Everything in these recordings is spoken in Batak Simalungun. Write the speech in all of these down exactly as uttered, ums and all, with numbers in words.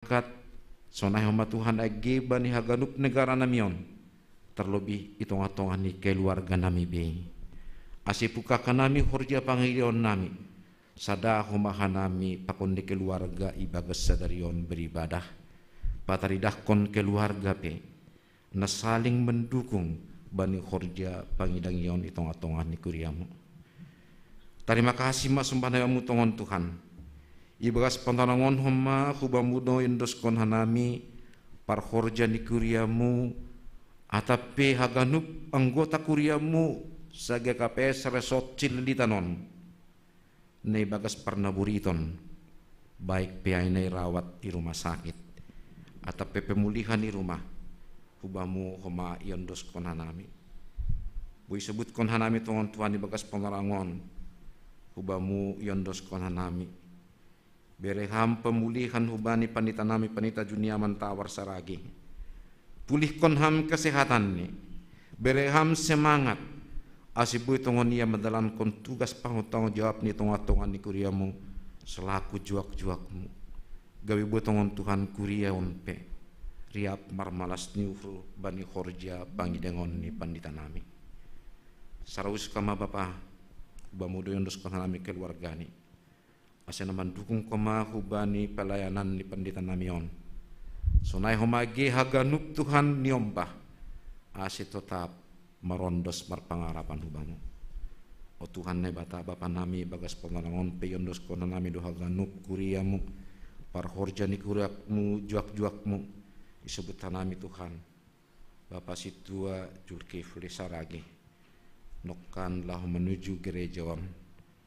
Kat, sonai homa Tuhan age bani haganup negara nami on, terlebih i tongah-tongah ni keluarga nami be. Ase pukaka nami horja pangideon nami, sada homa hanami pakon ni keluarga ibagas sadari on beribadah, pataridahkon keluarga pe, na saling mendukung bani horja pangidangion i tongah-tongah ni kuriamu. Tarima kasih ma sombah nami bamu tongon Tuhan. Ibagas panorangon homa hubamu do iondoskon hanami parhorja ni kuriamu, atap pe haganup anggota kuriamu, sagia K P S Resort Cililitan on, na ibagas parnaburiton, baik pe ai na irawat i rumah sakit, atap pe pemulihan i rumah, hubamu homa iondoskon hanami. Boi isobutkon hanami tongon Tuhan ibagas panorangon, hubamu iondoskon hanami. Bere ham pemulihan hubani pandita nami, pandita Juniaman Tawar Saragi. Pulihkon ham kesehatanni, bere ham semangat, ase boi tongon ia mandalankon tugas pangutanggung jawab ni tongah-tongah ni kuriamu selaku juak-juakmu. Gabe boi tongon Tuhan kuria on pe riap marmalas ni uhur bani horja pangidangon ni pandita nami. Saraus kama Bapa, hubamu do iondoskon hanami keluargani, ase na mandukung koma hubani pelayanan ni pandita nami on. Sonai homa age haganup Tuhan niombah, ase totap marondos marpangarapan hubamu. O Tuhan Naibata, Bapa nami, bagas panorangon pe iondoskon hanami do haganup kuriamu, parhorja ni kuriamu, juak-juakmu. Isobut hanami Tuhan, Bapa Sintua Julkifli Saragi, nongkan laho menuju gereja on,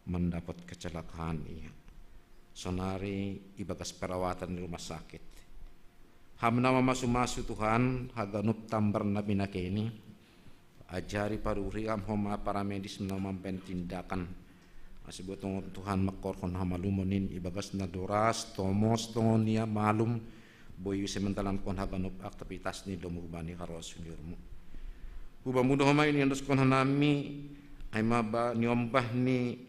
mandapot kecelakaan ia. Sonari ibagas perawatan di rumah sakit. Ham na mamasu-masu Tuhan haganup tambar na pinakeni, ajari paruhuri ham homa paramedis na mambahen tindakan, ase boi tongon Tuhan mangkorhon hamalumon in ibagas na doras, tomos tongon ia malum, boi use mandalankon haganup aktivitas ni domu hubani harosuan ni uhurmu. Hubamu do homa iondoskon hanami, ai ma ba niombah ni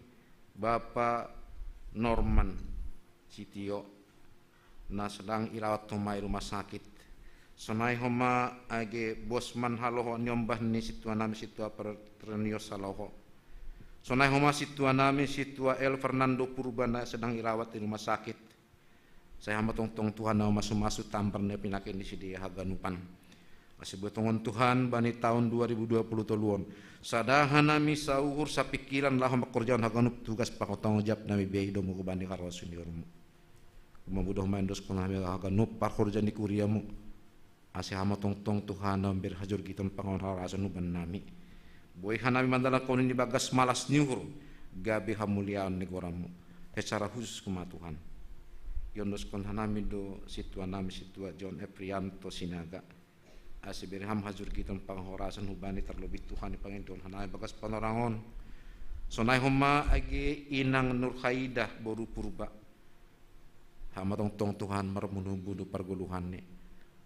Bapa Norman Sitio, na sedang irawat homa i rumah sakit. Sonai homa age Bosman Haloho niombah ni sintua nami sintua Petronius Haloho. Sonai homa sintua nami sintua El Fernando Purba na sedang irawat i rumah sakit. Sai hama tongtong Tuhan na mamasu-masu tambar na pinakeni sidea haganupan. Ase boi tongon Tuhan bani taon dua ribu dua puluh tolu on, sada hanami sauhur sapingkiran laho mangkorjahon haganup tugas pangutanggung jawab nami be i domu hubani harosuan ni uhurmu. Hubamu do homa iondoskon hanami haganup parhorja ni kuriamu, ase hama tongtong Tuhan na mambere hajorgiton panganon harajaon huban nami. Boi hanami mandalankon i ibagas malas ni uhur, gabe hamuliaon ni goranmu. Secara khusus koma Tuhan, iondoskon hanami do sintua nami sintua John Eprianto Sinaga, ase bere ham hajorgiton panganon harajaon hubani, terlebih Tuhan i pangidoon hanami bagas panorangon. Sonai homa age inang Nurhaidah boru Purba, hama tongtong Tuhan marmunubu do pargoluhanni,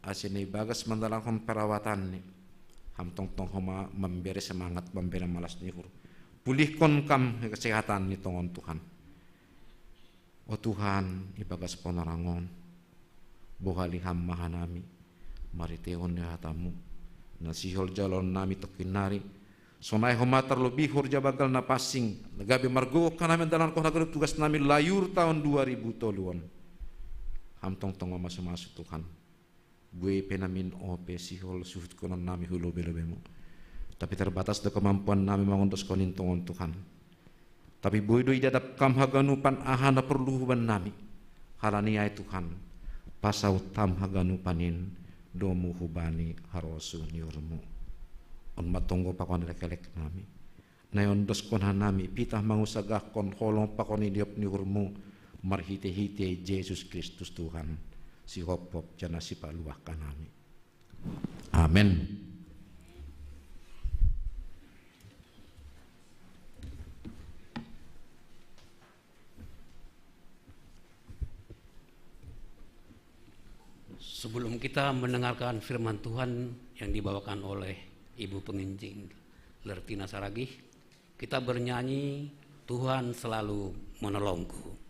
ase na ibagas mandalankon perawatanni, ham tongtong homa mambere semangat, mambere malas ni uhur. Pulihkon kam kesehatanni tongon Tuhan. O Tuhan, ibagas panorangon, bohali ham ma hanami marhiteihon ni hatamu, na sihol jaloon nami tongkin nari. Sonai homa terlebih horja banggal na pansing, gabe margogoh hanami mandalankon haganup tugas nami layur taon dua ribu tolu on. Ham tongtong mamasu-masu Tuhan. Boi pe namin ope sihol suhutkonon nami hu lobe-lobemu, tapi terbatas do kemampuan nami mangondoskon in tongon Tuhan. Tapi boi do idadap kam haganupan aha na porlu huban nami. Halani ai Tuhan, pasaut ham haganupan in domu hubani harosuan ni uhurmu. On ma tonggo pakon elek-elek nami, na iondoskon hanami pitah mangusagahkon holong pakon idiop ni uhurmu, marhite-hite Jesus Kristus Tuhan, sihophop janah sipaluah hanami. Amen. Sebelum kita mendengarkan firman Tuhan yang dibawakan oleh Ibu Penginjil Lertina Saragih, kita bernyanyi, "Tuhan Selalu Menolongku."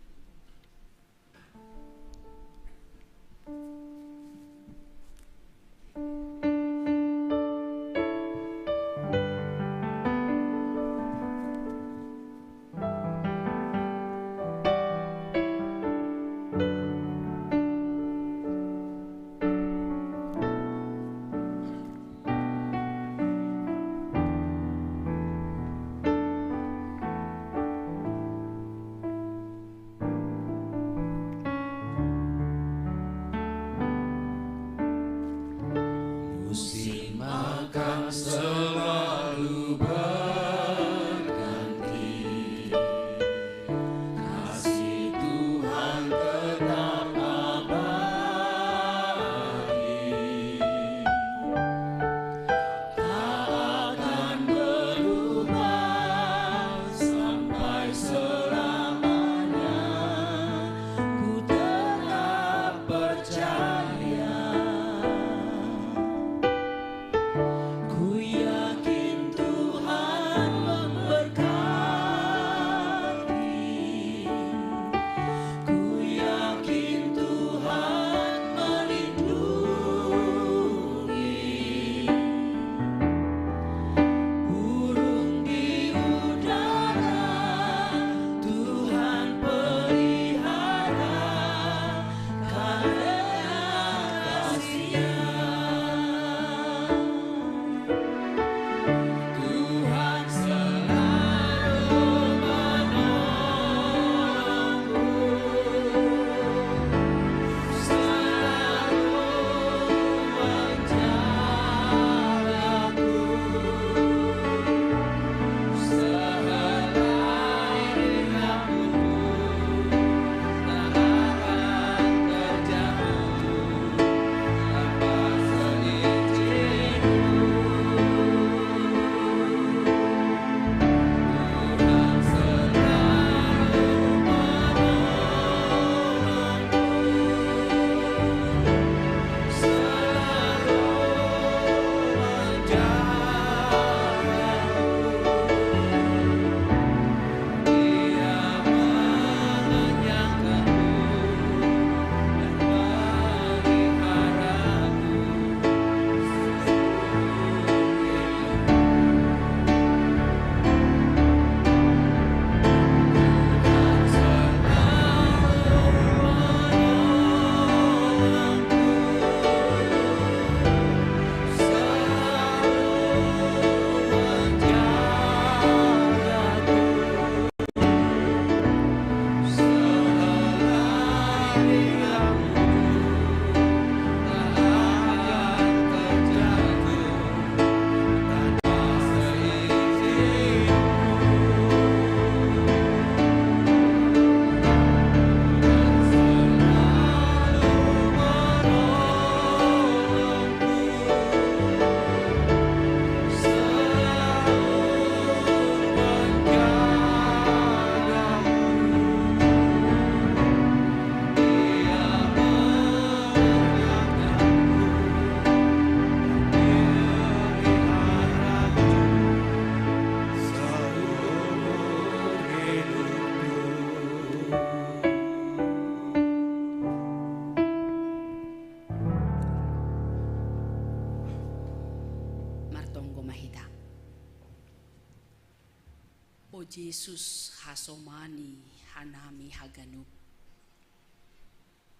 Jesus hasomani hanami haganup.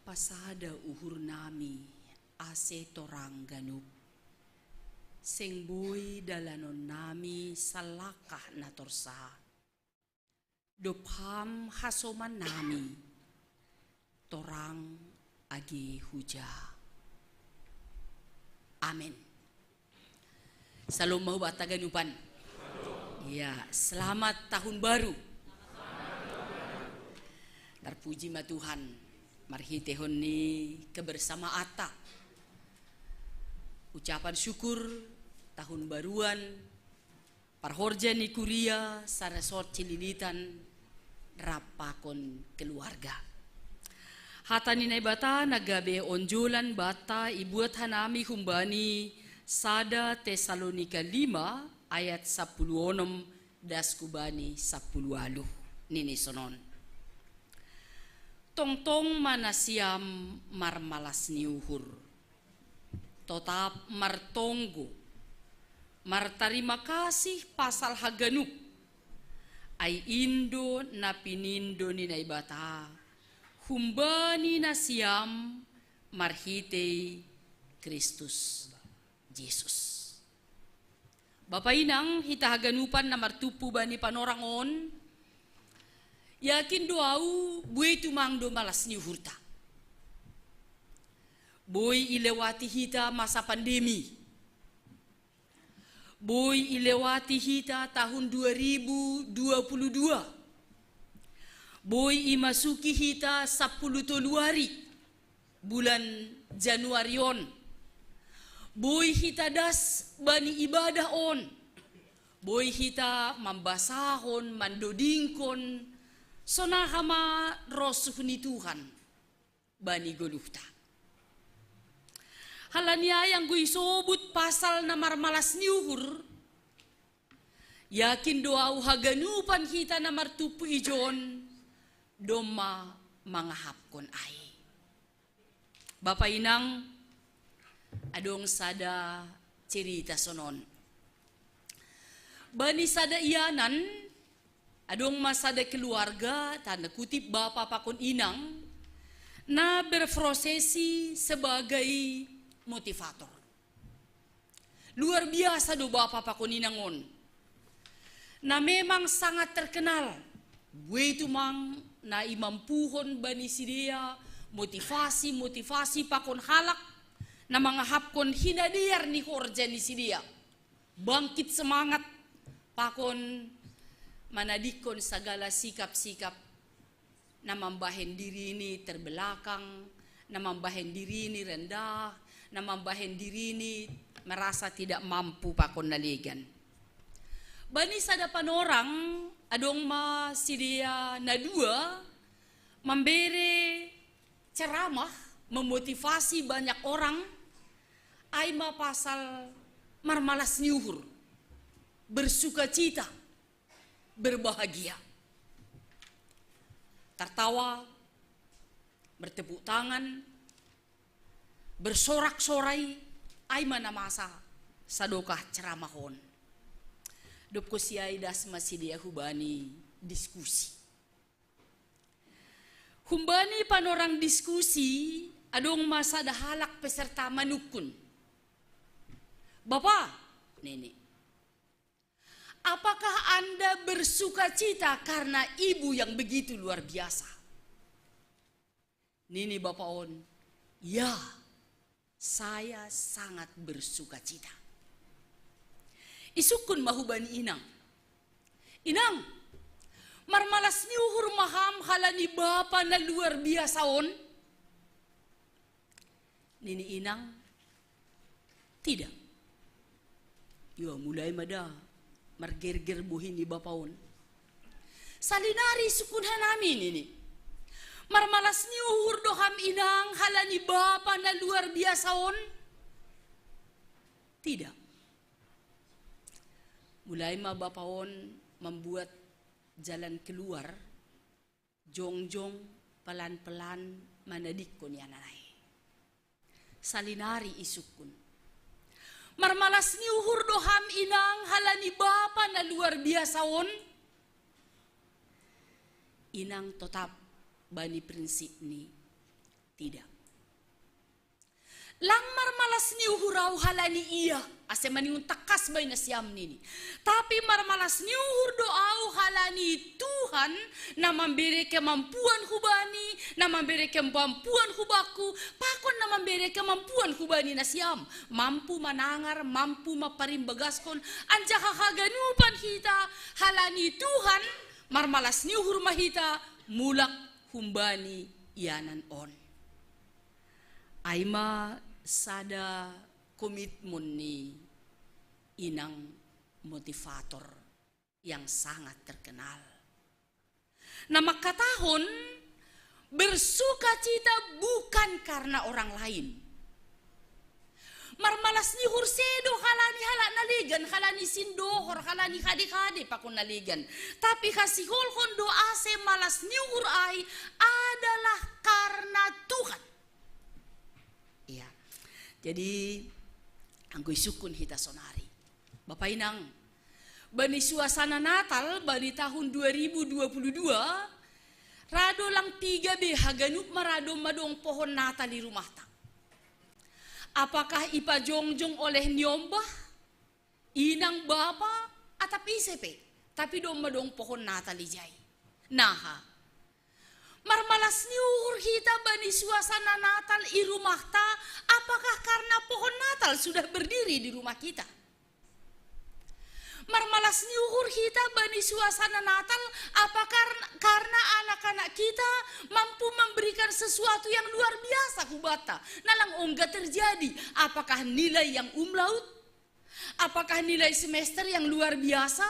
Pasada uhur nami ase torang ganup. Seng boi dalanon nami salakah na torsa. Dob ham hasoman nami, torang age huja. Amen. Salom mau bata ganupan. Ya, selamat tahun baru. Terpuji ma Tuhan, marhitehon ni kebersamaanta. Ucapan syukur tahun baruan, parhorja ni kuria, sada sot cililitan, rap pakon keluarga. Hata ni Naibata na gabe onjolan bata ibuat hanami humbani sada Tesalonika lima ayat sapuluh onom das kubani sapuluh alu, nini sonon. Tongtong ma nasiam marmalas ni uhur. Totap martonggo, martarima kasih pasal haganup. Ai indo na pinindo ni Naibata humbani nasiam marhitei Kristus Jesus. Bapa inang hita haganupan na martumpu bani panorang on, yakin do au buei tumang do malas ni uhurta. Boi ilewati hita masa pandemi. Boi ilewati hita tahun dua ribu dua puluh dua. Boi imasuki hita sapuluh tolu ari bulan Januari on. Boi hita das bani ibadah on. Boi hita mambasahon, mandodingkon, sonaha ma rosuh ni Tuhan bani goluhta. Halani ai anggo isobut pasal na marmalas ni uhur, yakin do au haganupan hita na martumpu ijon domma mangahapkon ai. Bapa inang, adong sada cerita sonon. Bani sada ianan, adong ma sada keluarga, tanda kutip bapa pakon inang, na berprofesi sebagai motivator. Luar biasa do bapa pakon inang on. Na memang sangat terkenal. Buei tumang na imampuhon bani sidea motivasi-motivasi pakon halak na mangahapkon hinadear ni horja ni sidea. Bangkit semangat pakon manadingkon sagala sikap-sikap na mambahen dirini terbelakang, na mambahen dirini rendah, na mambahen dirini merasa tidak mampu pakon na legan. Bani sada panorang, adong ma sidea na dua mambere ceramah, memotivasi banyak orang, ai ma pasal marmalas ni uhur, bersukacita, berbahagia. Tertawa, bertepuk tangan, bersorak-sorai, ai ma na masa sadokah ceramah on. Dob konsi ai das ma sidea hubani diskusi. Humbani panorang diskusi, adong ma sada halak peserta manungkun. Bapa, nini, apakah Anda bersukacita karena ibu yang begitu luar biasa? Nini bapa on, ya, saya sangat bersukacita. Isungkun ma hubani inang, inang, marmalas ni uhur ma ham halani bapa na luar biasa on? Nini inang, tidak. Ia mulai ma da margerger bohi ni bapa on. Salinari isungkun hanami, nini, marmalas ni uhur do ham inang halani bapa na luar biasa on? Tidak. Mulai ma bapa on membuat jalan keluar, jongjong, pelan-pelan manadingkon ianan ai. Salinari isungkun, marmalas ni uhur do ham inang halani bapa na luar biasa on? Inang totap bani prinsip ni, tidak. Lang marmalas ni uhur au halani ia, ase maningon tangkas bai nasiam nini. Tapi marmalas ni uhur do au halani Tuhan, na mambere kemampuan hubani, na mambere kemampuan hubakku, pakon na mambere kemampuan hubani nasiam. Mampu manangar, mampu mamparimbagaskon, anjaha haganupan hita halani Tuhan, marmalas ni uhur ma hita mulak humbani ianan on. Ai ma sada komitmen ni inang motivator yang sangat terkenal. Na mangkatahon, bersukacita bukan karena orang lain. Marmalas ni uhur sedo halani halak na legan, halani sindohor, halani hade-hade pakon na legan. Tapi hasiholhon do ase malas ni uhur ai adalah karena Tuhan. Iya. Jadi, anggo isungkun hita sonari. Bapa inang, bani suasana Natal, bani tahun dua ribu dua puluh dua, ra do lang piga be haganup ma ra domma dong pohon Natal i rumahta. Apakah ipajongjong oleh niombah, inang bapa, atap ise pe, tapi domma dong pohon Natal ijai. Naha. Marmalas ni uhur hita bani suasana Natal i rumahta, apakah karena pohon Natal sudah berdiri di rumah kita? Marmalas ni uhur hita bani suasana Natal, apa karena, karena anak-anak kita mampu memberikan sesuatu yang luar biasa hubata, na lang ongga terjadi? Apakah nilai yang umlaut? Apakah nilai semester yang luar biasa?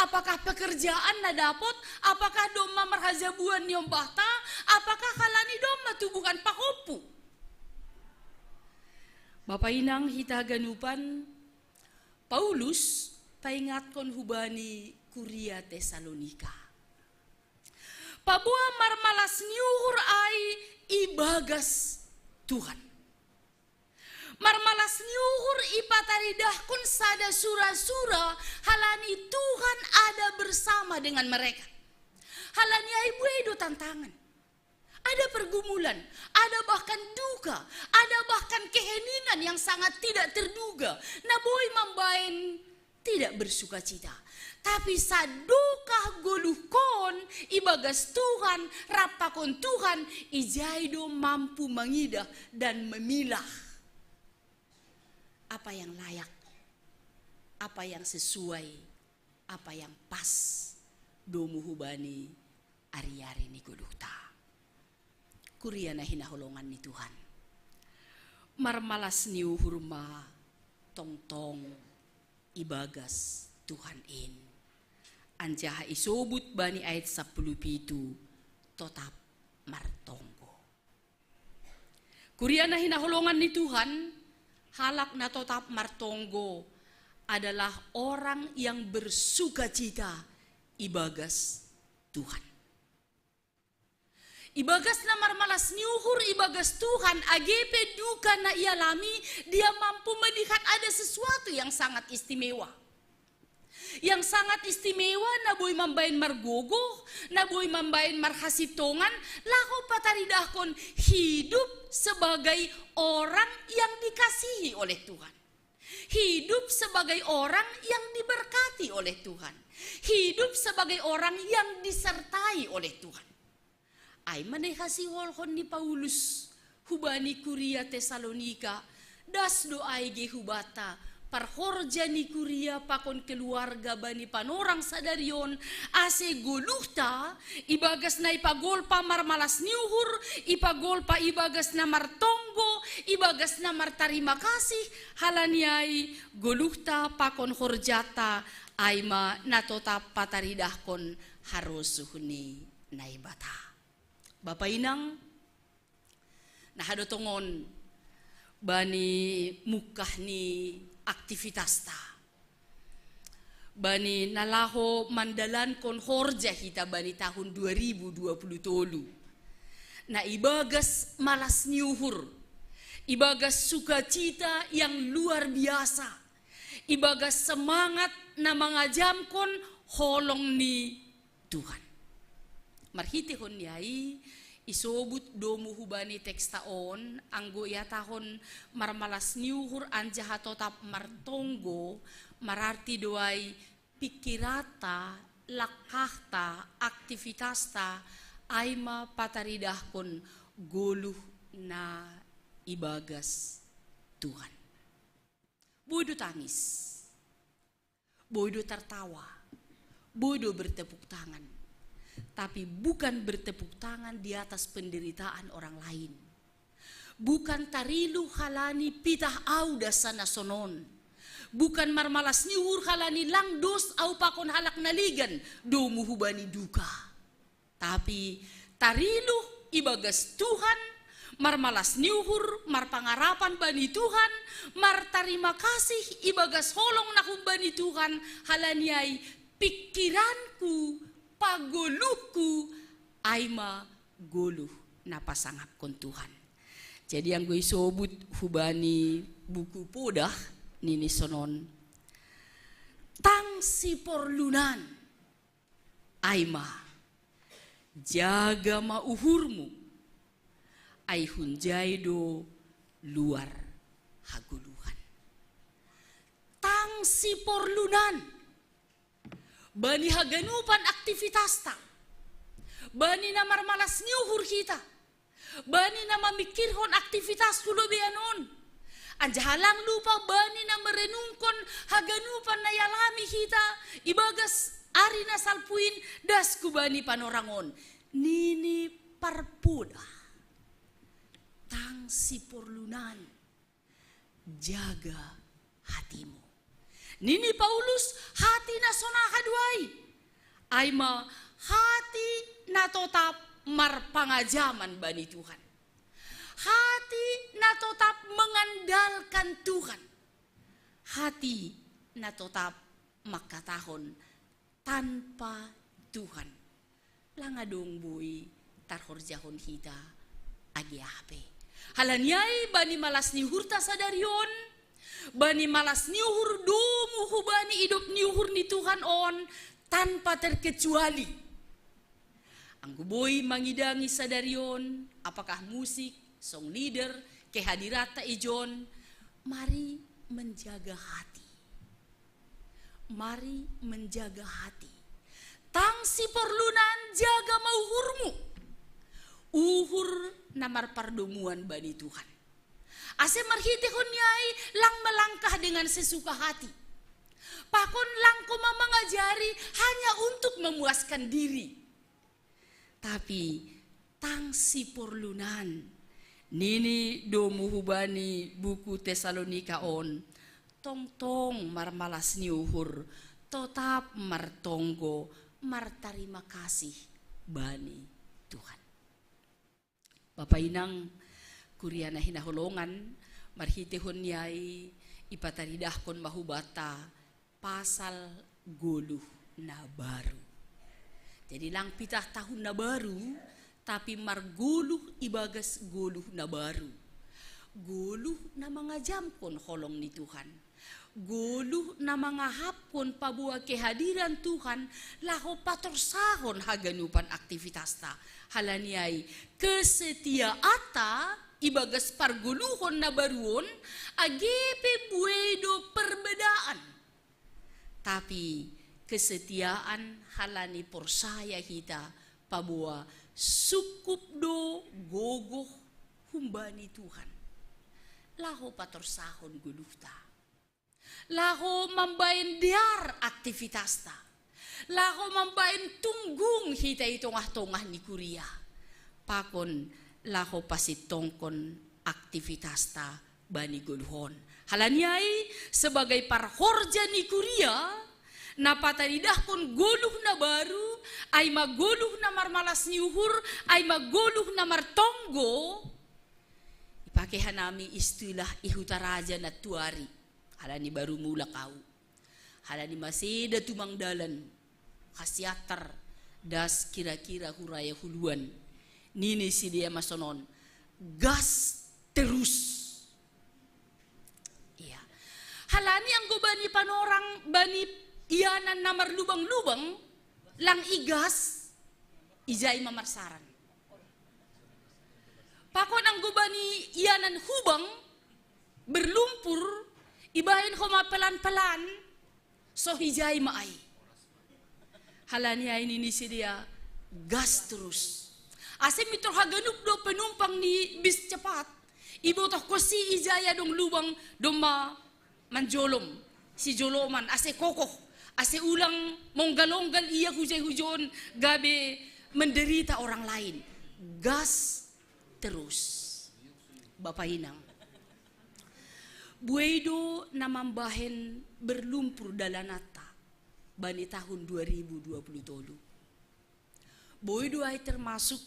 Apakah pekerjaan na dapot? Apakah domma marhajabuan niombahta? Apakah halani domma tubuhan pahompu? Bapa inang hita haganupan, Paulus paingatkon hubani kuria Tesalonika. Paboa marmalas ni uhur ai ibagas Tuhan. Marmalas ni uhur ipataridahkon sada sura-sura halani Tuhan ada bersama dengan mereka. Halani ai buei do tantangan. Ada pergumulan, ada bahkan duka, ada bahkan keheningan yang sangat tidak terduga. Na boi mambaen tidak bersukacita. Tapi sadokah goluhkon ibagas Tuhan, rap pakon Tuhan, ijai do mampu mangidah dan memilah apa yang layak, apa yang sesuai, apa yang pas domu hubani ari-ari ni goluhta. Kuria na hinaholongan ni Tuhan. Marmalas ni uhur ma tongtong ibagas Tuhan in. Anjaha isobut bani ayat sapuluh pitu, totap martonggo. Kuria na hinaholongan ni Tuhan, halak na totap martonggo adalah orang yang bersukacita ibagas Tuhan. Ibagas na marmalas ni uhur ibagas Tuhan, age pe duka na ialami, dia mampu melihat ada sesuatu yang sangat istimewa. Yang sangat istimewa na boi mambaen margogoh, na boi mambaen marhasintongan, laho pataridahkon hidup sebagai orang yang dikasihi oleh Tuhan. Hidup sebagai orang yang diberkati oleh Tuhan. Hidup sebagai orang yang disertai oleh Tuhan. Ai ma na ihasiholhon ni Paulus hubani kuria Tesalonika, das do ai ge hubata, parhorja ni kuria pakon keluarga bani panorang sadari on, ase goluhta, ibagas na ipagolpa marmalas ni uhur, ipagolpa ibagas na martonggo, ibagas na martarima kasih, halani ai goluhta pakon horjata, ai ma na totap pataridahkon harosuh ni Naibata. Bapa inang, na hadotongon bani mungkah ni aktivitasta, bani na laho mandalankon horja hita bani tahun dua ribu dua puluh tolu. Na ibagas malas ni uhur, ibagas sukacita yang luar biasa, ibagas semangat na mangajamkon holong ni Tuhan. Marhitehon ni ai, isobut domu hubani teksta on, anggo ihatahon marmalas ni uhur anjaha totap martonggo, mararti do ai pikiranta, langkahta, aktivitasta, ai ma pataridahkon goluh na ibagas Tuhan. Boi do tangis, boi do tertawa, boi do bertepuk tangan. Tapi bukan bertepuk tangan di atas penderitaan orang lain. Bukan tarilu halani pitah au dasa na sonon. Bukan marmalas ni uhur halani lang dos au pakon halak na legan domu hubani duka. Tapi tarilu ibagas Tuhan, marmalas ni uhur, marpangarapan bani Tuhan, martarima kasih ibagas holong na humbani Tuhan, halani ai pikiranku, pagoluhku, ai ma goluh na pasangapkon Tuhan. Jadi anggo isobut hubani buku Podah, nini sonon: Tang siporlunan, ai ma, jaga ma uhurmu, ai hunjai do luar hagoluhan. Tang siporlunan, bani haganupan aktivitasta, bani na marmalas ni uhur hita, bani na mamikirhon aktivitas hu lobeian on, anjaha lang lupa bani na merenungkon haganupan na ialami hita ibagas ari na salpu in, dasku bani panorang on, nini parpodah: Tang siporlunan, jaga hatimu. Nini Paulus, hati na sonaha do ai? Ai ma hati na totap marpangajaman bani Tuhan. Hati na totap mengandalkan Tuhan. Hati na totap mangkatahon: Tanpa Tuhan, lang adong boi tarhorjahon hita age aha pe. Halani ai bani malas ni uhurta sadari on, bani malas ni uhur domu hubani idop ni uhur ni Tuhan on, tanpa terkecuali, anggo boi mangidangi sadari on, apakah musik, song leader, kehadiranta ijon, mari menjaga hati. Mari menjaga hati. Tang siporlunan, jaga ma uhurmu. Uhur na marpardomuan bani Tuhan. Ase marhitehon ni ai lang melangkah dengan sesuka hati. Pakon lang koma mangajari hanya untuk memuaskan diri. Tapi tang siporlunan, nini domu hubani buku Tesalonika on, tongtong marmalas ni uhur, totap martonggo, martarima kasih bani Tuhan. Bapa inang, kuria na hinaholongan, marhitehon ni ai ipataridahkon ma hubanta pasal goluh na baru. Jadi lang pitah tahun na baru, tapi margoluh ibagas goluh na baru. Goluh na mangajamkon holong ni Tuhan. Goluh na mangahapkon paboa kehadiran Tuhan laho patorsahon haganupan aktivitasta. Halani ai kesetiaanta ibagas pargoluhon na baru on, age pe buei do perbedaan. Tapi kesetiaan halani porsaya hita paboa sungkup do gogoh humbani Tuhan. Laho patorsahon goluhta. Laho mambaen dear aktivitasta. Laho mambaen tunggung hita i tongah-tongah ni kuria. Pakon laho pasintongkon aktivitasta bani goluh on. Halani ai sebagai parhorja ni kuria, na pataridahkon goluh na baru, ai ma goluh na marmalas ni uhur, ai ma goluh na martonggo, ipake hanami istilah i huta raja nantuari, halani baru mulak au. Halani maseda tumang dalan, hasiantar das kira-kira huraya huluan. Nini sidea ma sonon: gas terus. Iya. Halani anggo bani panorang, bani ianan na marlubang-lubang, lang igas, Ijai ma marsaran. Pakon anggo bani ianan hubang berlumpur, ibahen homa pelan-pelan, so hijai ma ai. Halani ai nini sidea, gas terus. Ase mintor haganup do penumpang ni bis cepat, ibotohkonsi ijai adong lubang, domma manjolom, sijoloman, ase kokoh, ase ulang monggal-onggal ia hujai-hujon, gabe menderita orang lain. Gas terus. Bapa Inang, buei do na mambahen berlumpur dalananta bani tahun dua ribu dua puluh tolu. Boi do ai termasuk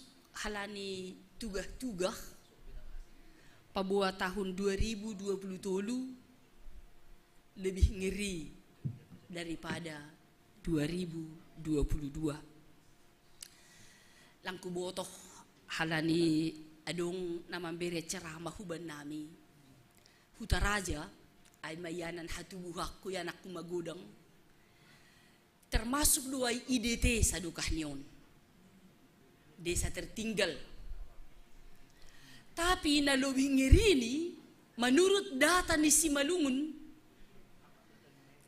halani tugah-tugah, paboa tahun dua ribu dua puluh tolu lebih ngeri daripada dua ribu dua puluh dua. Lang hubotoh halani adong na mambere ceramah hubannami. Huta Raja, ai ma ianan hatubuhakku, ianakku magodang. Termasuk do ai I D T sadokah ni on. Desa tertinggal. Tapi na lebih ngerini, menurut data ni Simalungun,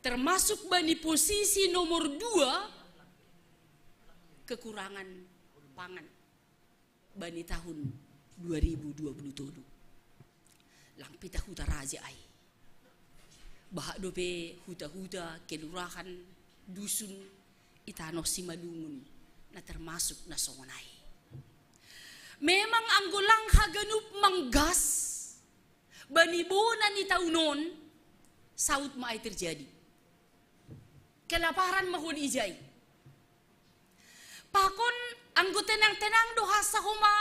termasuk bani posisi nomor dua, kekurangan pangan bani tahun dua ribu dua puluh tolu. Lang pita Huta Raja ai. Bahat dope huta-huta, kelurahan, dusun, i tano Simalungun, na termasuk na songon ai. Memang anggo lang haganup manggas bani bona ni taon on, saut ma ai terjadi. Kelaparan ma holi ijai. Pakon anggo tenang-tenang do hasahoma,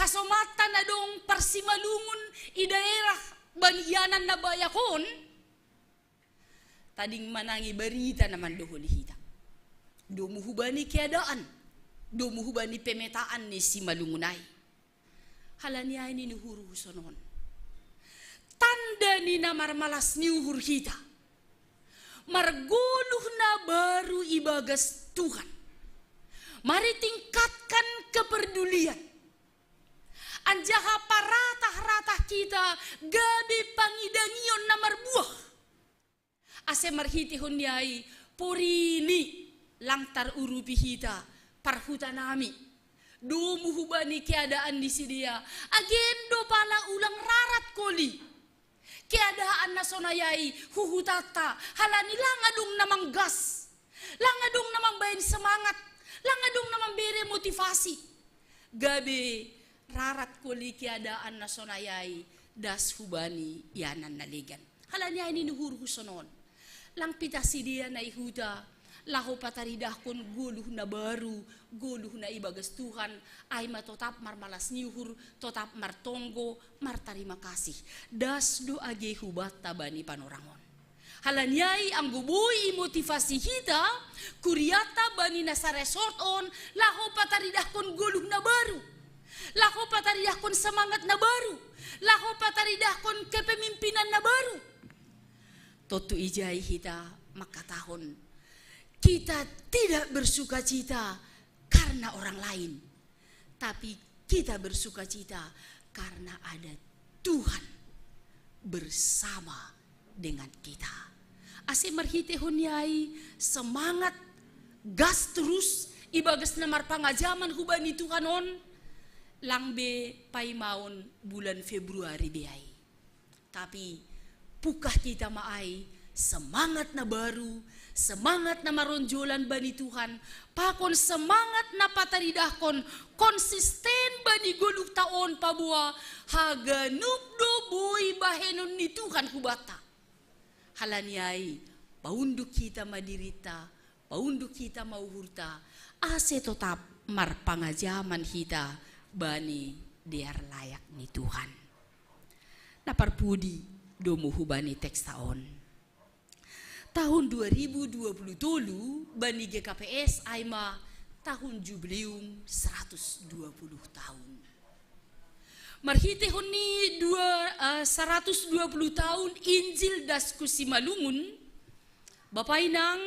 hasomanta na dong parsimalungun i daerah bani ianan na bayak on, tading manangi barita na mandoholi hita. Domu hubani keadaan, domu hubani pemetaan ni Simalungun ai. Halani ai nini uhurhu sonon. Tanda ni na marmalas ni uhur hita. Margoluh na baru ibagas Tuhan. Mari tingkatkan kepedulian. Anjaha paratah-ratah hita gabe pangidangion na marbuah. Ase marhitehon ni ai, porini lang tarurupi hita parhutanami. Domu hubani keadaan ni sidea, agen do pala ulang rarat holi. Keadaan na sonai ai huhutanta, halani lang adong na manggas, lang adong na mambahen semangat, lang adong na mambere motivasi. Gabe rarat holi keadaan na sonai ai das hubani ianan na legan. Halani ai nini uhurhu sonon. Lang pita sidea na i huta, laho pataridahkon goluh na baru, goluh na ibagas Tuhan, ai ma totap marmalas ni uhur, totap martonggo, martarima kasih. Das do age hubanta bani panorang on. Halani ai anggo boi imotivasi hita, kurianta bani na saresort on, laho pataridahkon goluh na baru. Laho pataridahkon semangat na baru. Laho pataridahkon kepemimpinan na baru. Tontu ijai hita mangkatahon, kita tidak bersukacita karena orang lain, tapi kita bersukacita karena ada Tuhan bersama dengan kita. Ase marhitehon ni ai semangat, gas terus ibagas na marpangajaman hubani Tuhan on, lang be paimaon bulan Februari be ai. Tapi pungkah hita ma ai semangat na baru, semangat na maronjolan bani Tuhan, pakon semangat na pataridahkon konsisten bani goluhta on, paboa haganup do boi bahenon ni Tuhan hubanta. Halani ai paunduk hita ma dirinta, paunduk hita ma uhurta, ase totap marpangajaman hita bani dear layak ni Tuhan. Na parpudi, domu hubani teksta on. Tahun dua ribu dua puluh tolu bani G K P S ai ma tahun jubileum seratus dua puluh tahun. Marhitehon ni dua, eh, seratus dua puluh tahun Injil das hu Simalungun, Bapa Inang,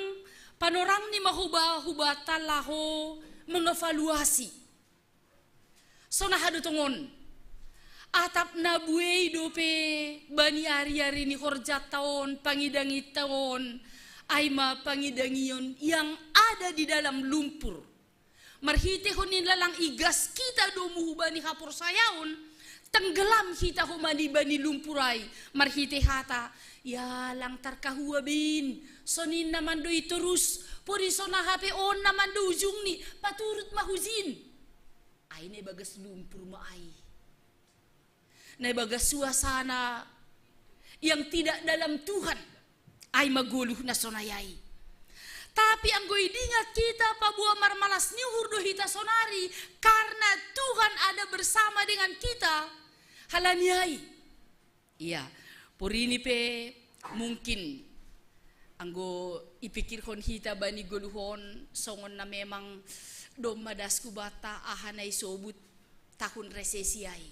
panorangni ma huba-, hubanta laho mengevaluasi. Sona hado tongon. Atap na buei dope bani ari-ari ni horjata on, pangidangi taon, ai ma pangidangion yang ada di dalam lumpur. Marhitehon ni lalang igas kita domu hubani haporsayaon, tenggelam hita homani bani lumpur ai, marhite hata, ya lang tarkahua bin, sonin na mandoi torus, pori sona hape on na mando ujungni, paturut mahujin. Ai na ibagas lumpur ma ai. Na ibagas suasana yang tidak dalam Tuhan. Ai magoluh na sonai ai. Tapi anggo idingat kita paboa marmalas ni uhur do hita sonari, karena Tuhan ada bersama dengan kita. Halani ai. Iya, porini pe mungkin anggo ipikirhon hita bani goluhon songon na memang domma das hubanta aha na isobut tahun resesi ai,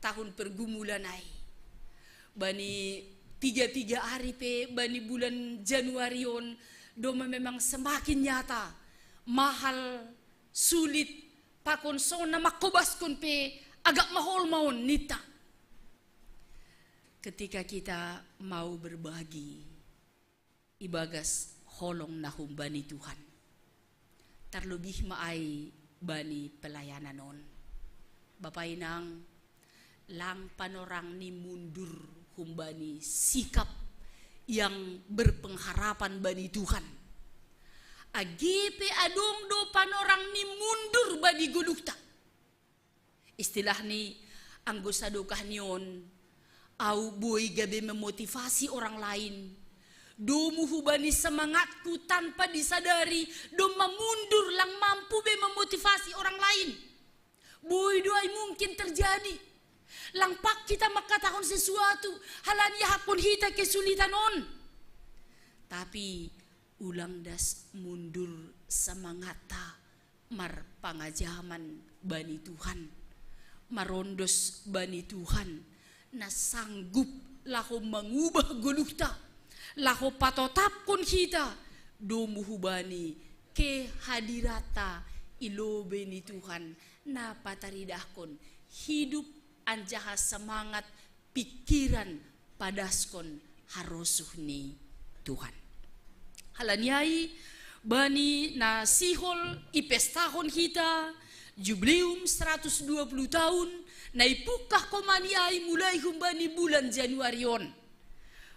tahun pergumulan ai. Bani tiga-tiga ari pe bani bulan Januari on domma memang semakin nyata, mahal, sulit, pakon songon na mangkobaskon pe agak mahol ma on ninta. Ketika kita mau berbagi ibagas holong na humbani Tuhan. Terlebih ma ai bani pelayanan on. Bapa inang, lang panorang ni mundur humbani sikap yang berpengharapan bani Tuhan. Age pe adong do panorang ni mundur bani goluhta. Istilahni anggo sadokah ni on, au boi gabe memotivasi orang lain. Domu hubani semangatku tanpa disadari, domma mundur lang mampu be memotivasi orang lain. Boi do ai mungkin terjadi. Lang pang hita mangkatahon sesuatu, halani iahapkon hita kesulitan on. Tapi ulang das mundur semangatta marpangajaman bani Tuhan, marondos bani Tuhan, na sanggup laho mangubah goluhta, laho patotapkon hita domu hubani kehadiranta i lobei ni Tuhan, na pataridahkon hidup anjaha semangat pikiran padaskon harosuh ni Tuhan. Halani ai, bani na sihol ipestahon hita Jubileum seratus dua puluh tahun, na ipungkah komani ai mulai humbani bulan Januari on.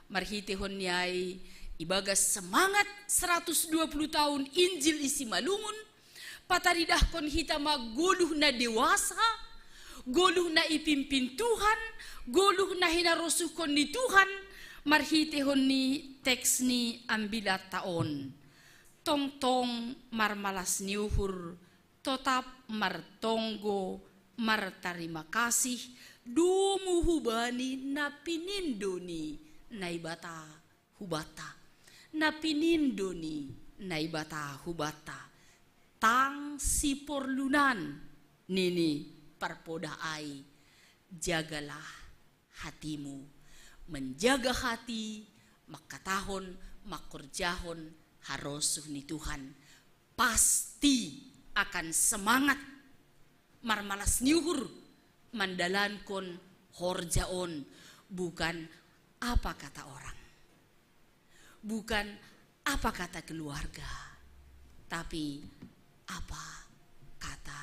Marhitehon ni ai, ibagas semangat seratus dua puluh tahun Injil i Simalungun, pataridahkon hita ma goluh na dewasa, goluh na ipimpin Tuhan, goluh na hinarosuhkon ni Tuhan, marhitehon ni teks ni ambilatta on. Tongtong marmalas ni uhur, totap martonggo, martarima kasih, domu hubani na pinindo ni Naibata hubanta. Na pinindo ni Naibata hubanta. Tang siporlunan nini parpodah ai, jagalah hatimu. Menjaga hati, mangkatahon, mangkorjahon harosuh ni Tuhan, pasti akan semangat marmalas ni uhur mandalankon horja on, bukan apa kata orang, bukan apa kata keluarga, tapi apa kata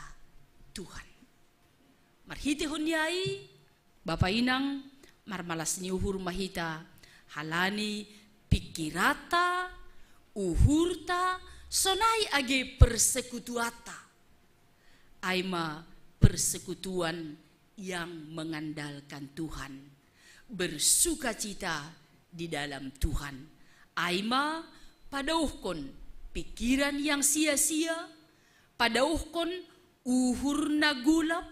Tuhan. Marhitehon ni ai, Bapa inang, marmalas ni uhur ma hita, halani pikiranta, uhurta, sonai age persekutuanta. Ai ma persekutuan yang mengandalkan Tuhan, bersukacita di dalam Tuhan. Ai ma padaohkon pikiran yang sia-sia, padaohkon uhur na golap,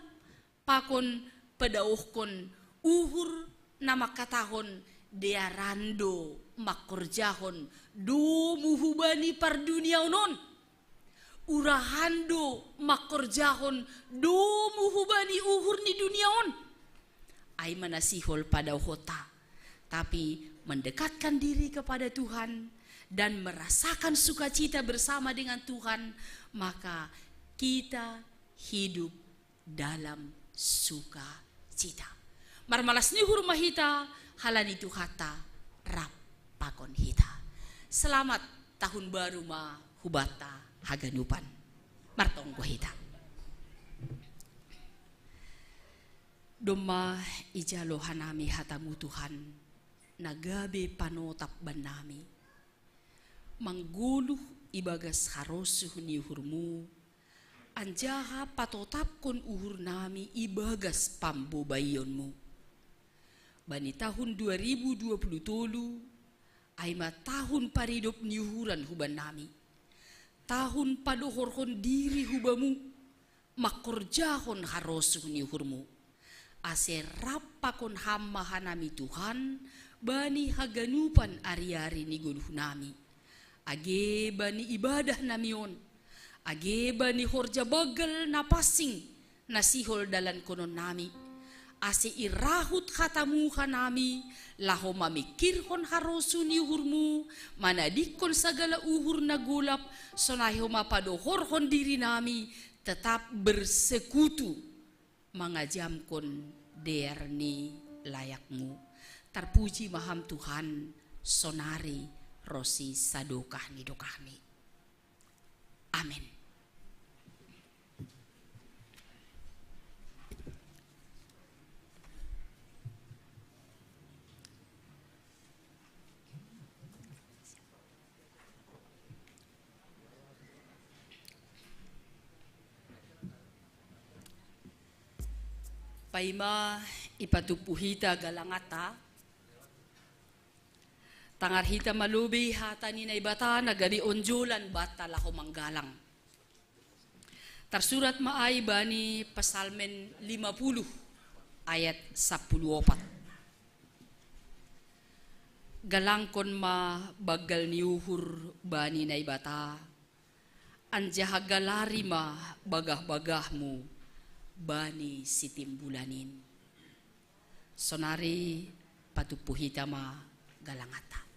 pakon padaohkon uhur na mangkatahon dearan do mangkorjahon domu hubani parduniaon on. Urahan do mangkorjahon domu hubani uhur ni dunia on. Ai ma na sihol padaohonta. Tapi mendekatkan diri kepada Tuhan dan merasakan sukacita bersama dengan Tuhan, maka kita hidup dalam sukacita. Marmalas ni uhur ma hita, halani Tuhanta rap pakon hita. Selamat tahun baru ma hubanta haganupan. Martonggo hita. Domma ijalo hanami hatamu Tuhan, na gabe panotap bannami. Manggoluh ibagas harosuh ni uhurmu, anjaha patotapkon uhurnami ibagas pambobaionmu. Bani tahun dua ribu dua puluh tolu, ai ma tahun paridop ni uhuran hubannami. Tahun padohorhon diri hubamu, mangkorjahon harosuh ni uhurmu. Ase rap pakon ham ma hanami Tuhan, bani haganupan ari-ari ni goluhnami. Age bani ibadah nami on, age bani horja banggal na pansing, na sihol dalankononnami. Ase irahut hatamu hanami, laho mamingkirhon harosuh ni uhurmu, manadingkon sagala uhur na golap, sonai homa padohorhon dirinami, tetap bersekutu, mangajamkon dear ni layakmu. Tarpuji ma ham Tuhan, sonari ronsi sadokah ni dokahmi. Amen. Paima ipatumpu hita galanganta, tangar hita ma lobei hata ni Naibata na gabe onjolan banta laho manggalang. Tarsurat ma ai bani Psalmen lima puluh ayat sampulu opat. Galangkon ma banggal ni uhur bani Naibata, anjaha galari ma bagah-bagahmu bani sitimbulanin. Sonari patumpu hita ma galanganta.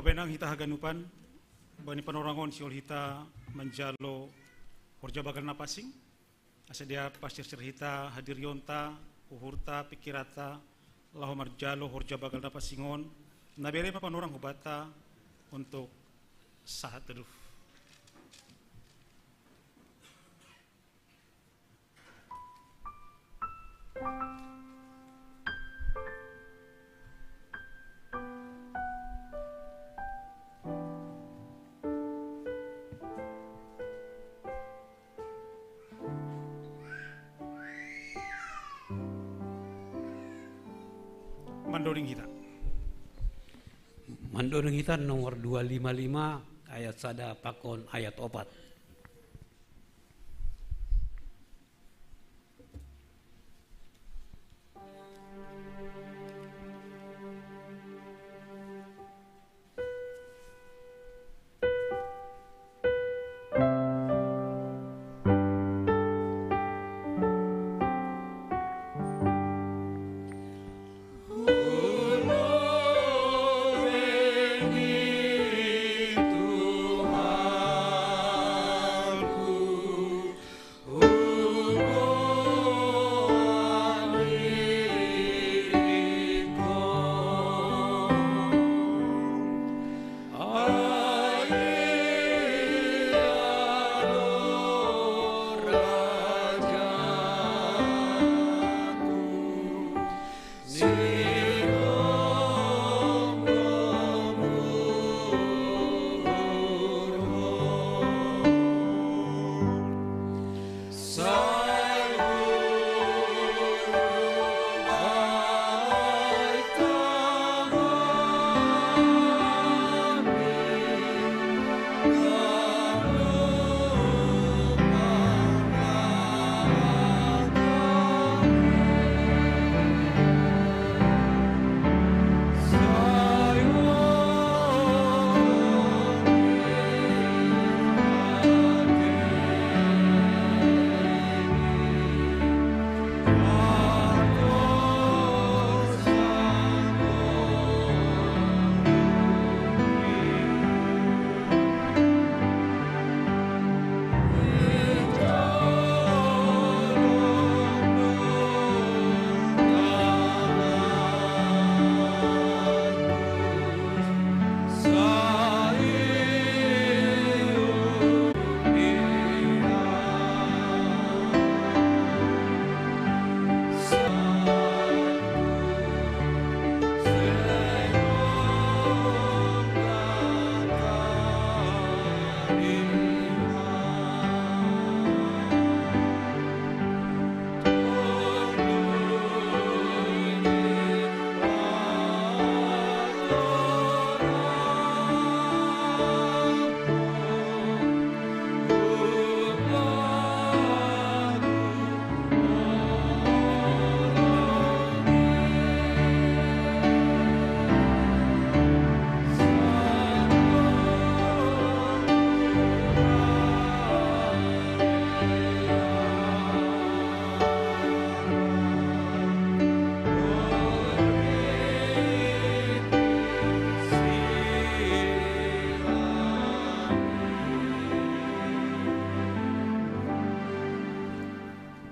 Bapak inang hita haganupan, bani panorangon sihol hita manjalo horja bagal na pansing, asa dia pasir-sir hita hadirionta, uhurta, pikiranta, laho manjalo horja bagal na pansing on, na bere ma panorang hubanta untuk sahat teduh. Mandoding hita. Mandoding hita nomor dua lima lima, ayat sada pakon ayat opat.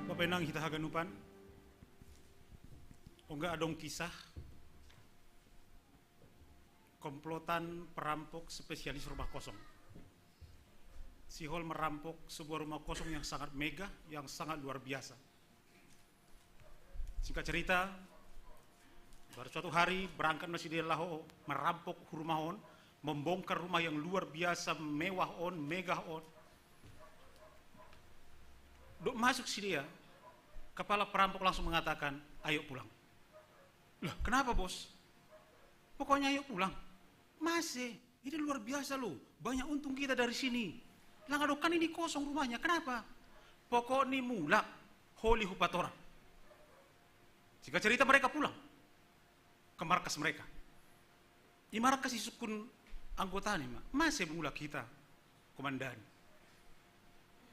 Bapak inang hita haganupan, ongga adong kisah komplotan perampok spesialis rumah kosong. Sihol merampok sebuah rumah kosong yang sangat megah, yang sangat luar biasa. Singkat cerita, pada suatu hari berangkat ma sidea laho merampok rumah on, membongkar rumah yang luar biasa mewah on, megah on. Dok masuk sidea, kepala perampok langsung mengatakan, "Ayo pulang." "Lah, kenapa, Bos?" "Pokoknya ayo pulang." "Mase? Ini luar biasa loh. Banyak untung kita dari sini. Lang adong kan ini kosong rumahnya. Kenapa?" "Pokoknya mulak, holi hupatorang." Singkat cerita, mereka pulang ke markas mereka. I markas isungkun anggotana ma, "Mase mulak hita, Komandan?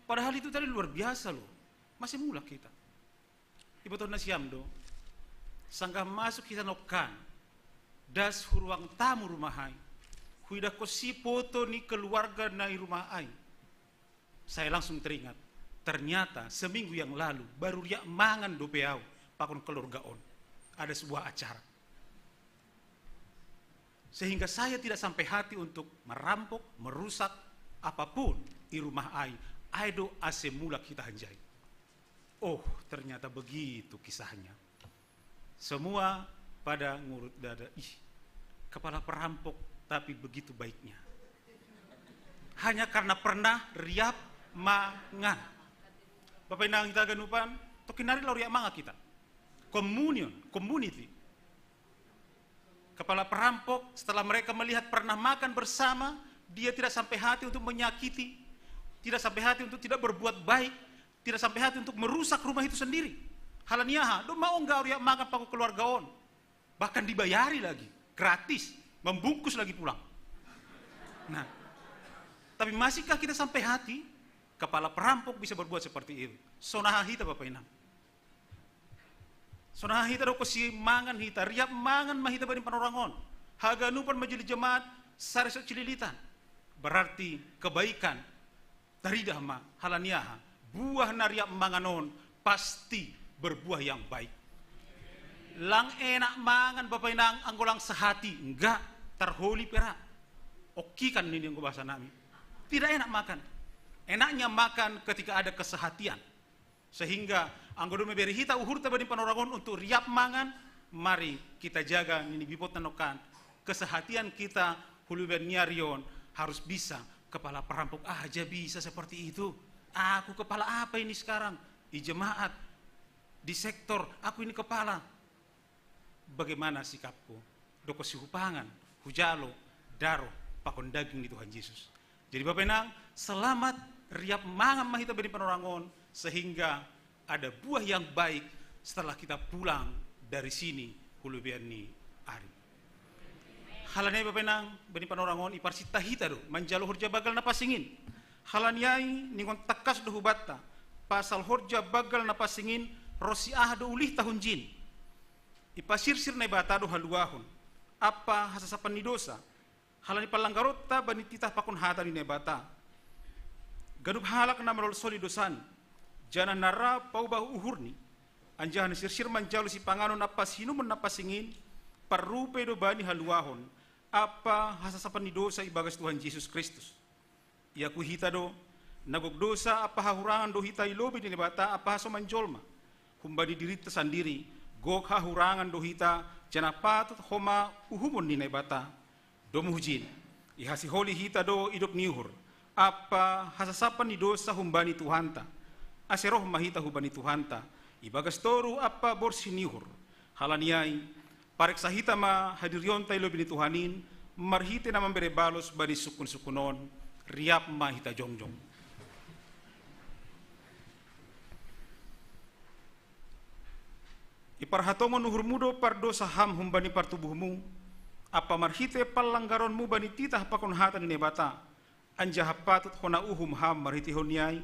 Padahal itu tadi luar biasa loh. Mase mulak hita?" Ibotohon nasiam do, sanggah masuk hita nongkan das hu ruang tamu rumah ai, Huida ko si foto ni keluarga na i rumah ai. Saya langsung teringat, ternyata seminggu yang lalu baru riap mangan dope au pakon keluarga on. Ada sebuah acara. Sehingga saya tidak sampai hati untuk merampok, merusak apapun i rumah ai. Ai do ase mulak hita hanjai. Oh, ternyata begitu kisahnya. Semua pada ngurut dada. Ih, kepala perampok tapi begitu baiknya. Hanya karena pernah riap mangan. Bapak Inang hita ganupan, tokinari lau riap mangan kita. Communion, community. Kepala perampok, setelah mereka melihat pernah makan bersama, dia tidak sampai hati untuk menyakiti, tidak sampai hati untuk tidak berbuat baik, tidak sampai hati untuk merusak rumah itu sendiri. Halaniaha, do mau nggak riap mangan pakon keluarga on. Bahkan dibayari lagi, gratis, membungkus lagi pulang. Nah, tapi masihkah kita sampai hati? Kepala perampok bisa berbuat seperti itu. Sonaha hita Bapak Inang. Sonaha hita do ko si mangan hita, riap mangan ma hita bani panorangon. Haganupan majelis jemaat, sare so cililitan. Berarti kebaikan taridah ma, halaniaha. Buah na riap mangan on pasti berbuah yang baik. Lang enak mangan Bapak Inang anggo lang sehati, enggak, tarholi pera. Okikan ini anggo bahasa nami. Tidak enak makan. Enaknya makan ketika ada kesehatian. Sehingga anggo do meberi hita uhurta bani panorangon untuk riap mangan, mari kita jaga nini bipot nanokan. Kesehatian kita huluben ni ari on harus bisa. Kepala perampok aja bisa seperti itu. Aku kepala apa ini sekarang? Di jemaat, di sektor, aku ini kepala. Bagaimana sikapku? Do ko si hupangan, hujalo, daroh, pakon daging ni Tuhan Yesus. Jadi Bapak Inang, selamat riap mangan ma hita bani panorangon, sehingga ada buah yang baik setelah kita pulang dari sini hulubean ni ari. Halaniai Bapak Inang, bani panorangon iparsinta hita do manjalo horja bagal na pasingin. Halaniai ningon tangkas do hubanta pasal horja bagal na pasingin, ronsi aha do ulihta hunjin. Ipasirsir Naibata do haluahon ampa hasasapan ni dosa, halani pallanggaronta bani titah pakon hata ni Naibata. Ganup halak na malolsoli dosani, janah na ra paubah uhurni, anjaha na sirsir manjalo sipanganon ampa siinumon na pasingin, parrupei do bani haluahon ampa hasasapan ni dosa ibagas Tuhan Jesus Kristus. Iakui hita do, na gok dosa ampa hahurangan do hita i lobei ni Naibata ampa hasoman jolma. Humbani dirinta sandiri, gok hahurangan do hita, janah patut homa uhumon ni Naibata. Domu hujin, ihasiholi hita do idop ni uhur ampa hasasapan ni dosa humbani Tuhanta. Ase roh ma hita humbani Tuhanta ibagas toruh ampa borsih ni uhur. Halaniai, pareksa hita ma hadirionta i lobei ni Tuhan in, marhitei na mambere balos bani sungkunsungkun on. Riap ma hita jongjong. Iparhatongon uhurmu do pardosa ham humbani partubuhmu, ampa marhitei pallanggaronmu bani titah pakon hata ni Naibata, anjaha patut hona uhum ham marhiteihon ni ai?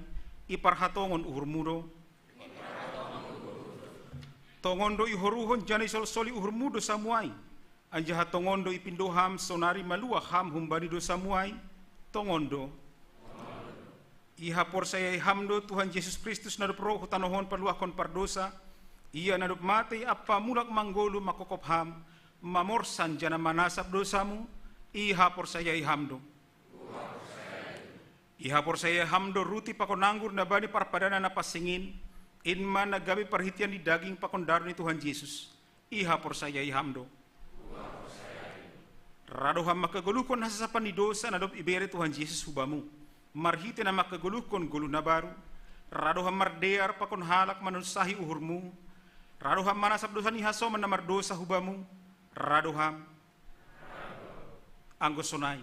Iparhatongon uhurmu do. Tongon do ihoruhon janah isolsoli uhurmu dosamu ai, anjaha tongon do ipindo ham sonari maluah ham humbani dosamu ai? Tongon do. Ihaporsayai ham do Tuhan Jesus Kristus na dob roh hu tanoh on paluahkon pardosa, Ia na dob matei ampa mulak manggoluh mangkopkop ham, mamorsan janah manasap dosamu? Ihaporsayai ham do. Ihaporsayai ham do ruti pakon anggur na bani parpadanan na pansing in, in ma na gabe parhitean ni daging pakon daroh ni Tuhan Jesus? Ihaporsayai ham do. Ra do ham mangkagoluhkon hasasapan ni dosa na dob ibere Tuhan Jesus hubamu, marhitei na mangkagoluhkon goluh na baru? Ra do ham mardear pakon halak manonsahi uhurmu? Ra do ham manasap dosa ni hasoman na mardosa hubamu? Ra do ham. Anggo sonai,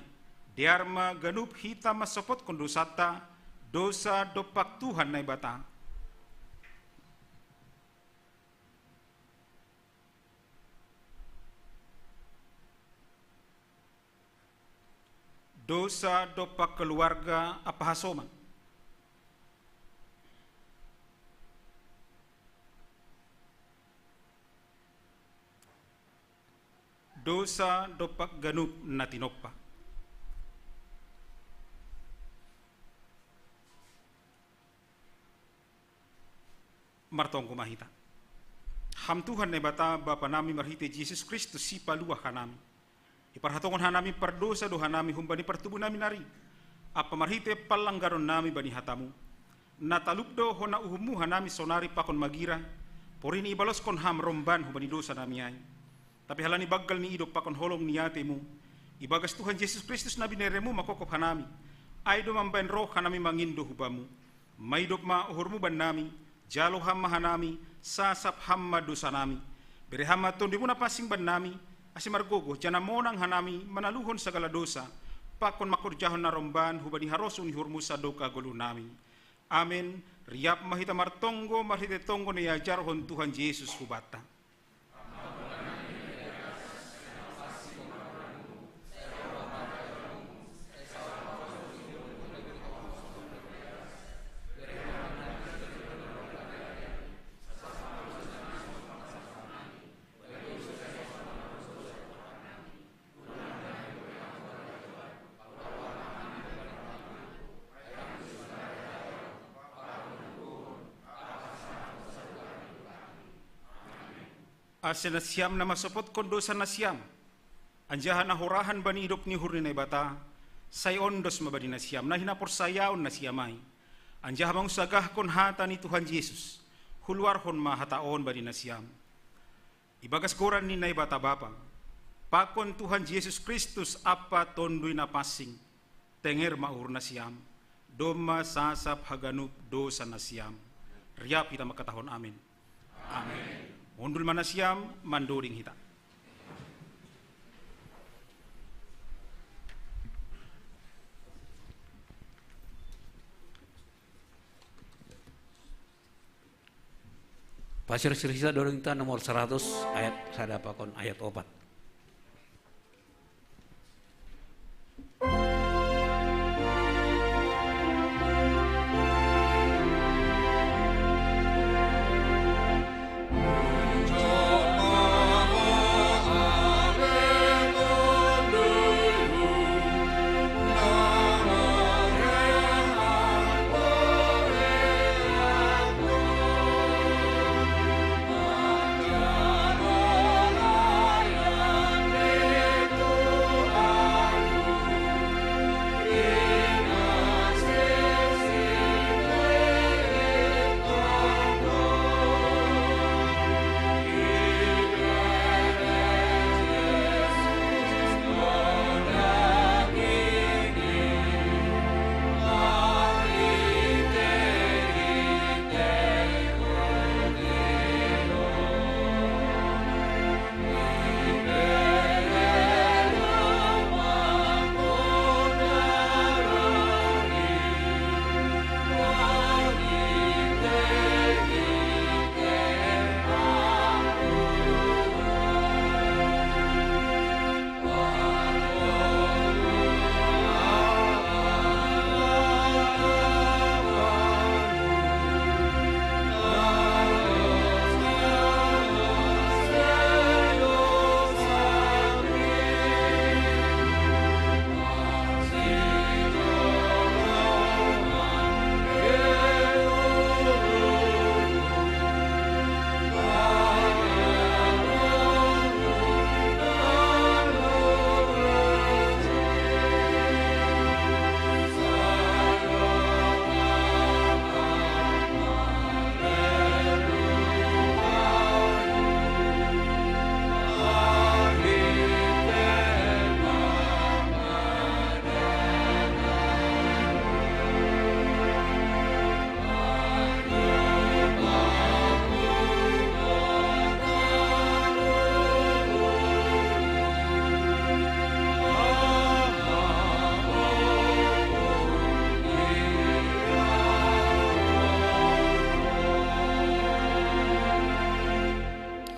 dear ma ganup hita mansopotkon dosanta, dosa dompak Tuhan Naibata. Dosa dompak keluarga ampa hasoman. Dosa dompak ganup na tinompa. Martonggo ma hita. Ham Tuhan Naibata, Bapa nami, marhite Jesus Kristus, Sipalua hanami. Iparhatongon hanami pardosa dosa nami humbani partubu nami nari, ampa marhite pallanggaron nami bani hatamu. Na talup do hona uhummu hanami sonari pakon magira, porini ibaloskon ham romban humbani dosa nami ai. Tapi halani banggal ni idop pakon holong ni atemu, ibagas Tuhan Jesus Kristus na bineremu manghophop hanami, ai do mambahen roh hanami mangindo hubamu. Maidop ma uhurmu bannami, jalo ham ma hanami, sasap ham ma dosa nami. Bere ham ma Tonduimu na pansing bannami, ase margogoh janah monang hanami manaluhon sagala dosa, pakon mangkorjahon na romban hubani harosuh ni uhurmu sadokah goluh nami. Amen. Riap ma hita martonggo marhite tonggo na iajarhon Tuhan Jesus hubanta. Ase nasiam na mansopotkon dosa nasiam, anjaha na horahan bani idop ni uhur ni Naibata, sai ondos ma bani nasiam na hinaporsayaon nasiam ai, anjaha mangunsagahkon hata ni Tuhan Jesus, huluarhon ma hata on bani nasiam. Ibagas goran ni Naibata Bapa, pakon Tuhan Jesus Kristus ampa Tonduy Napansing, tenger ma uhur nasiam, domma sasap haganup dosa nasiam. Riap hita mangkatahon amin. Amin. Hundul ma nasiam, mandoding hita. Pasirsir hita doding ta nomor saratus, ayat sada pakon ayat opat.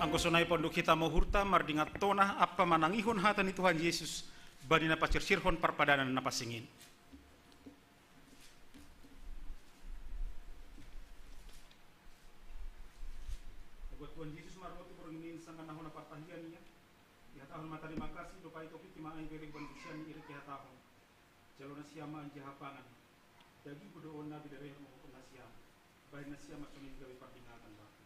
Anggo sonai ponduk hita ma uhurta mardingat tona ampa manangihon hata ni Tuhan Jesus, bani na pasirsirhon parpadanan na pansing in. Ibuat Tuhan Jesus ma roti borngin in, sanggah na hona partahian ia, ihatahon ma tarima kasih, dob ai topik i ma ai bere hubani sian ni, irik ihatahon: Jalo nasiam ma anjaha pangan. Dagingku do on na binerehon manghuphop nasiam. Bahen nasiam ma songon i gabe pardingatan Bapa.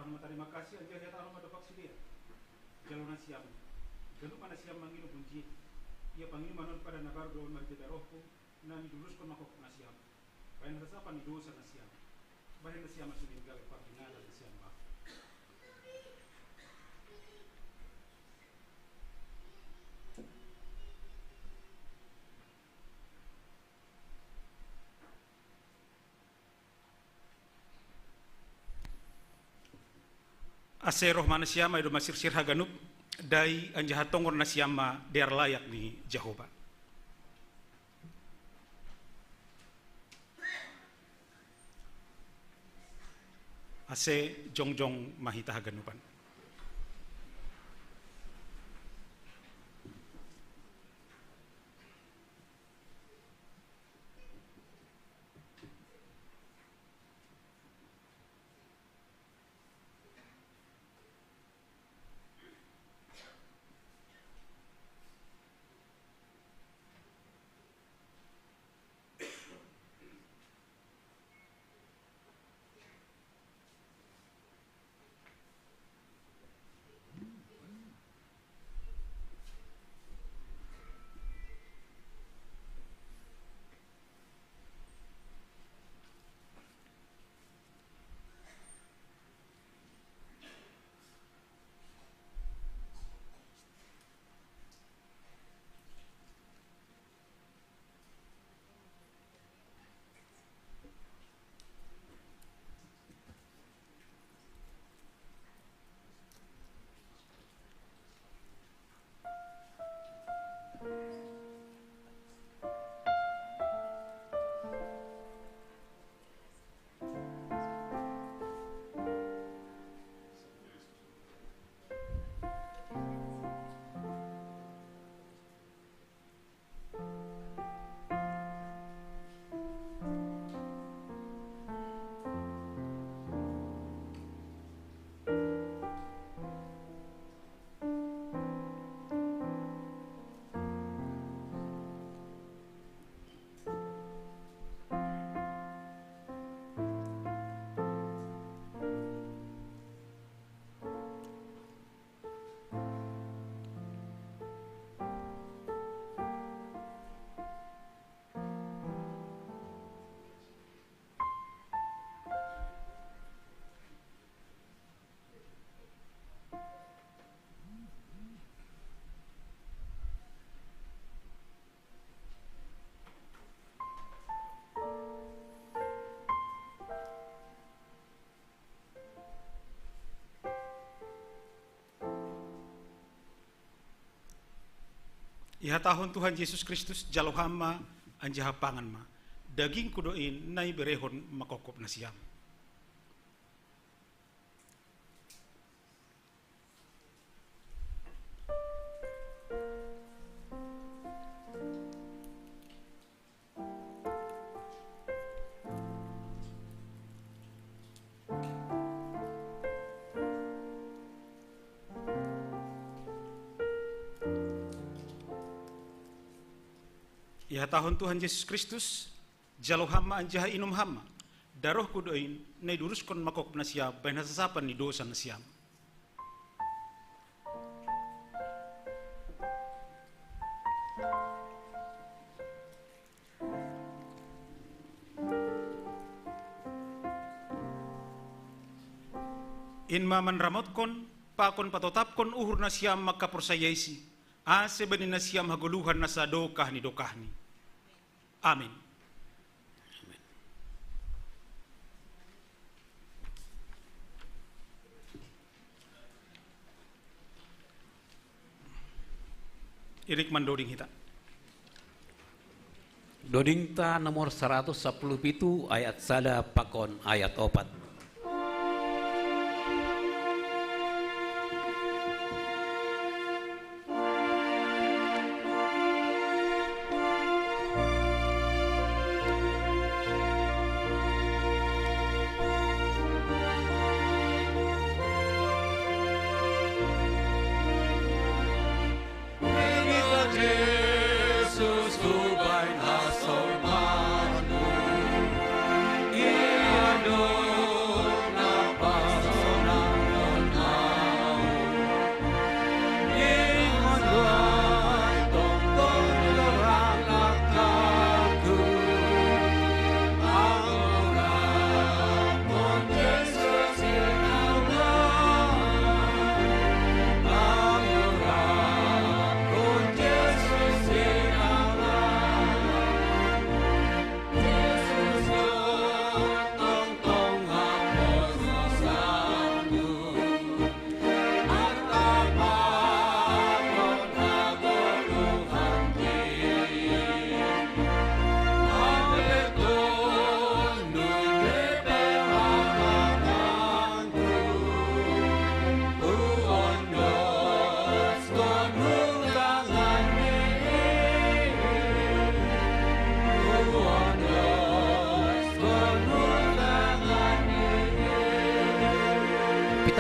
Tarima kasih, anjeha hita anu ma dopak sidea. Jalo nasiam. Ganup ma nasiam manginuman punji. Ia panginuman on padan na baru do marhite darohku, na niduruskon mangkopkop nasiam. Bahen sasapan ni dosa nasiam. Bahen nasiam ma sininggala pardingatan nasiam ba. Ase roh ma nasiam ai do masirsir haganup, dai anjaha tongon nasiam ma dear layak ni Jahowa. Ase jongjong ma hita haganupan. Ihatahon Tuhan Jesus Kristus, jalo Ham ma, anjaha pangan ma. DagingKu do in, na iberehon mangkopkop nasiam. Ihatahon Tuhan Jesus Kristus, jalo Ham ma anjaha inum Ham ma. DarohKu do in, na iduruskon mangkopkop nasiam bahen hasasapan ni dosa nasiam. In ma manramotkon pakon patotapkon uhur nasiam mangkaporsayaiSi, ase bani nasiam hagoluhan na sadokah ni dokahni. Amin. Irik mandoding hita. Dodingta nomor saratus sampulu pitu, ayat sada pakon ayat opat. Jesus, hubahen hasomanmu. Ia do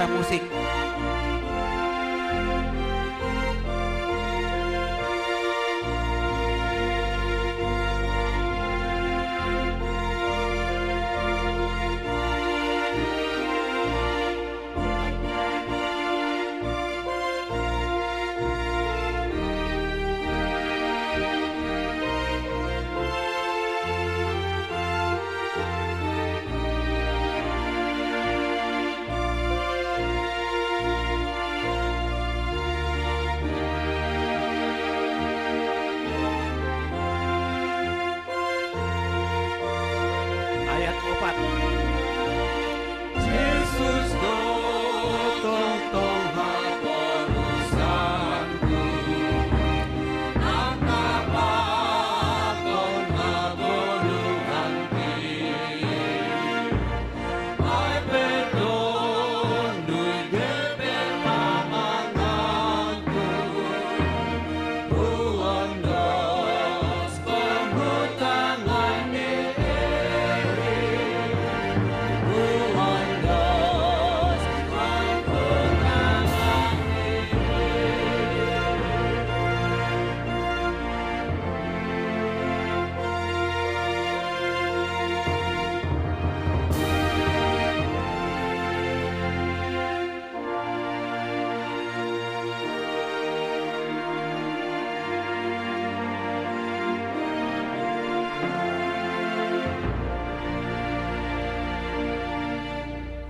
Musik. Ayat opat. Jesus do tongtong haporusanku, angka pakon hagoluhanki. Ai petondui de pe pamanganku, huondoskon hutangan ni ei, huondoskon hutangan ni ei.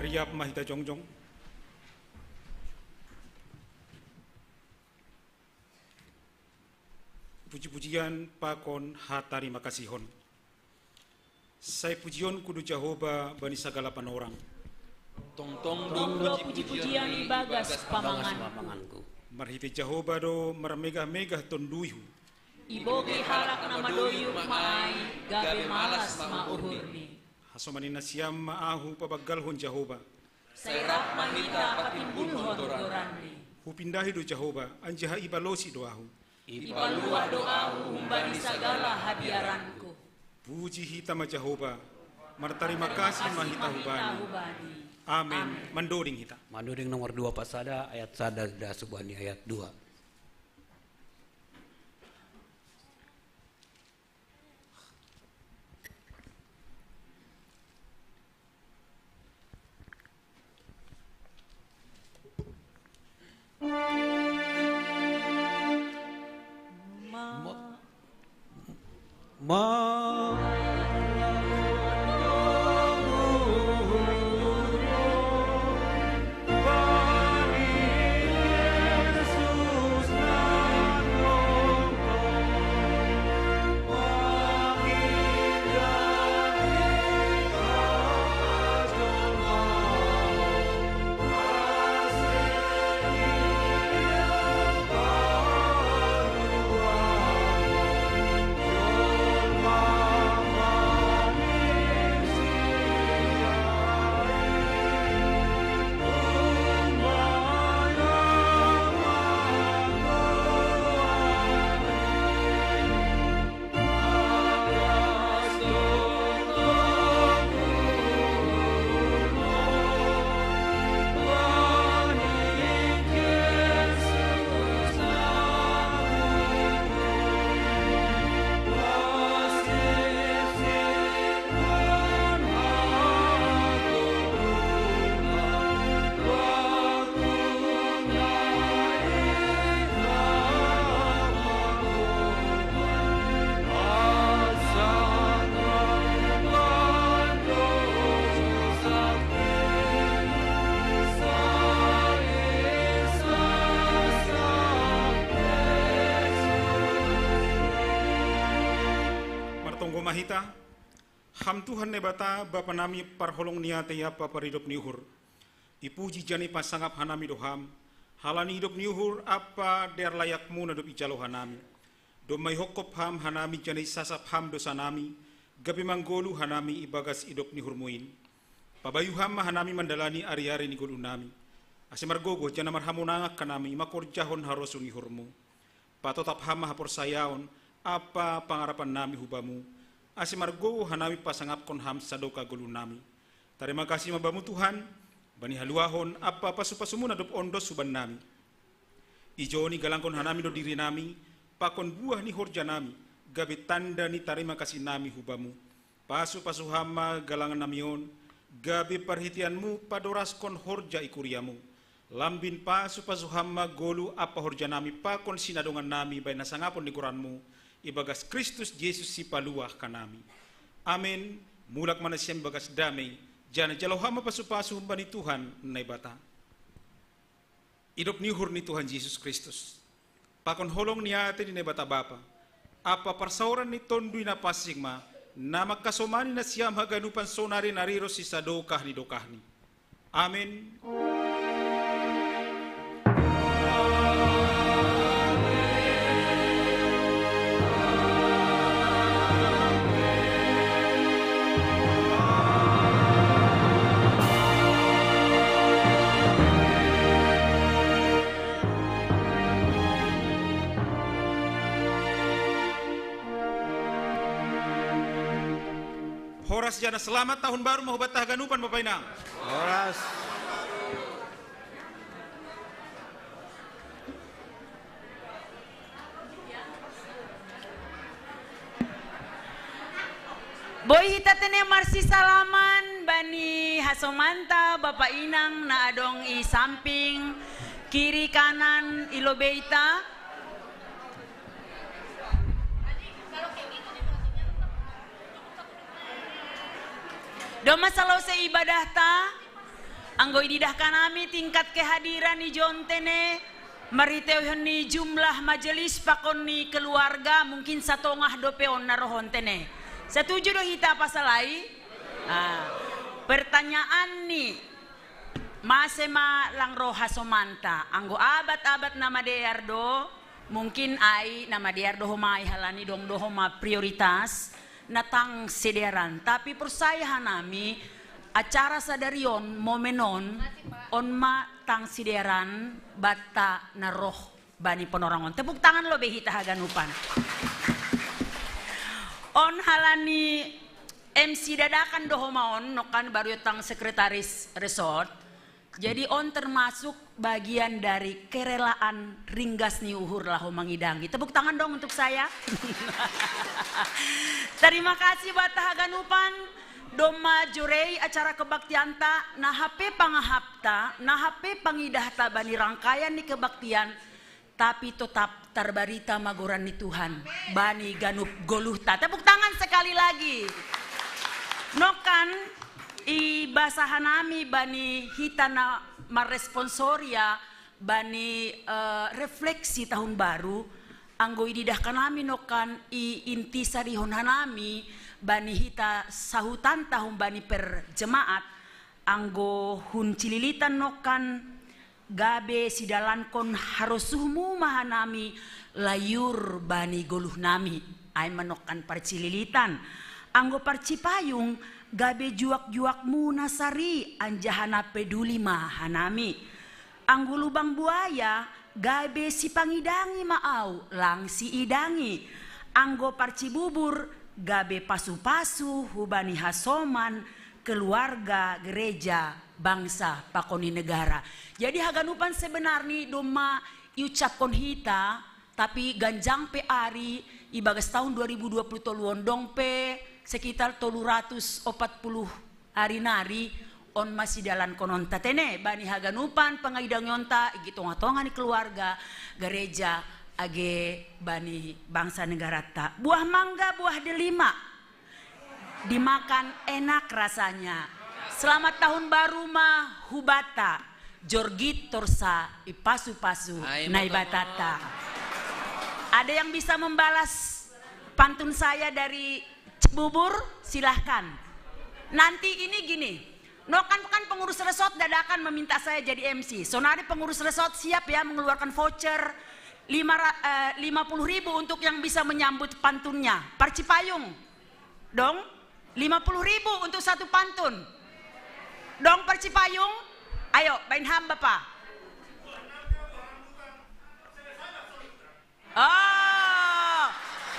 Riap ma hita jongjong. Puji-pujian pakon hatarima kasihon. Sai pujionku do Jahowa bani sagala panorang. Tongtong do puji-pujian ibagas pamanganku. Marhite Jahowa do marmegah-megah tonduihu. Ibogei halak na madoiuk ma ai, gabe malas ma uhurni. Hasoman ni nasiam ma ahu pabanggalhon Jahowa. Sai rap ma hita patimbulhon goranni. Hupindahi do Jahowa, anjaha ibalosi do ahu. Ipaluah do ahu humbani sagala habiaranku. Puji hita ma Jahowa, martarima kasih ma hita hubani. Amen. Mandoding hita. Mandoding nomor dua pasada, ayat sada das hubani ayat dua. Martonggo ma hita. Ham Tuhan Naibata, Bapa nami parholong ni atei ampa paridop ni uhur. Ipuji janah ipasangap hanami do Ham, halani idop ni uhur ampa dear layakmu na dob ijalo hanami. Domma ihophop Ham hanami janah isasap Ham dosanami, gabe manggoluh hanami ibagas idop ni uhurmu in. Pabayu Ham ma hanami mandalani ari-ari ni ngolunami, ase margogoh janah marhamonangan hanami mangkorjahon harosuh ni uhurmu. Patotap Ham ma haporsayaon ampa pangarapannami hu Bamu, ase margogoh hanami pasangapkon Ham sadokah ngolunami. Tarima kasih ma Bamu Tuhan, Bani haluahon ampa pasu-pasumuna dob ondos hubannami. Ijo ni galangkon hanami do dirinami, pakon buah ni horjanami, gabe tanda ni tarima kasih-Nami hu Bamu. Pasu-pasu Ham ma galangannami on, gabe parhiteianMu padoraskon horja i kuriaMu. Lambin pasu-pasu Ham ma goluh ampa horjanami pakon sinadongannami bahen hasangapon ni goranMu, ibagas Kristus Jesus Sipaluah hanami. Amen. Mulak ma nasiam ibagas damei, janah jalo Ham ma pasu-pasu humbani Tuhan Naibata. Idop ni uhur ni Tuhan Jesus Kristus, pakon holong ni atei ni Naibata Bapa, ampa parsaoran ni Tonduy Napansing ma, na mangkasomani nasiam haganupan sonari nari ronsi sadokah ni dokahni. Amen. Horas janah selamat tahun baru ma hubanta haganupan, Bapa Inang. Horas. Boi hita tene marsisalaman bani hasomanta, Bapa Inang na adong i samping, kiri kanan i lobeita. Domma salose ibadahta, anggo ididahkan hami tingkat kehadiran ijon tene, marhiteihon ni jumlah majelis pakon ni keluarga, mungkin satongah dope on na rohon tene. Setuju do hita pasal ai? Ah, pertanyaan ni, mase ma lang roh hasomanta, anggo abat-abat na madear do, mungkin ai na madear do homa ai halani dong do homa prioritas, na tang sidearan. Tapi porsaya hanami, acara sadari on, momen on, on ma tang sidearan banta na roh bani ponorang on. Tepuk tangan lobe hita haganupan. On halani M C dadakan do homa on, nongkan baru tang sekretaris resort. Jadi on termasuk bagian dari kerelaan ringgas ni uhur laho mangidangi. Tepuk tangan dong untuk saya. Terima kasih banta haganupan. Domma jurei acara kebaktianta, na hape pangahapta, na hape pangidahta bani rangkaian ni kebaktian, tapi totap tarbarita ma goran ni Tuhan bani ganup goluhta. Tepuk tangan sekali lagi. Nongkan ibasa hanami bani hita na marresponsoria bani, eh, refleksi tahun baru, anggo ididahkan hami nongkan i inti sarihon hanami bani hita sahutanta humbani per jemaat, anggo hun cililitan nongkan gabe sidalankon harosuhmu ma hanami layur bani goluhnami, ai ma nongkan parcililitan. Anggo parcipayung gabe juak-juakmu na sari anjaha na peduli ma hanami. Anggo lubang buaya gabe sipangidangi ma au lang siidangi. Anggo parcibubur gabe pasu-pasu hubani hasoman, keluarga, gereja, bangsa, pakon ni negara. Jadi haganupan sebenarni domma iucapkon hita, tapi ganjang pe ari ibagas tahun dua ribu dua puluh tolu on dong pe sekitar tolu ratus opat puluh ari nari on ma sidalankononta tene bani haganupan pangaidangionta i tonga-tonga ni keluarga, gereja, age bani bangsa negaranta. Buah mangga, buah delima dimakan enak rasanya. Selamat tahun baru ma hubanta, jorgit torsa ipasu-pasu Naibatanta. Ada yang bisa membalas pantun saya dari Cibubur? Silahkan. Nanti ini gini, nongkan kan pengurus resort dadakan meminta saya jadi M C. Sonari pengurus resort siap ya mengeluarkan voucher lima ra-, eh, lima puluh ribu untuk yang bisa menyambut pantunnya. Parcipayung. Dong, lima puluh ribu untuk satu pantun. Dong parcipayung, ayo, bahen ham, Bapa. Oh,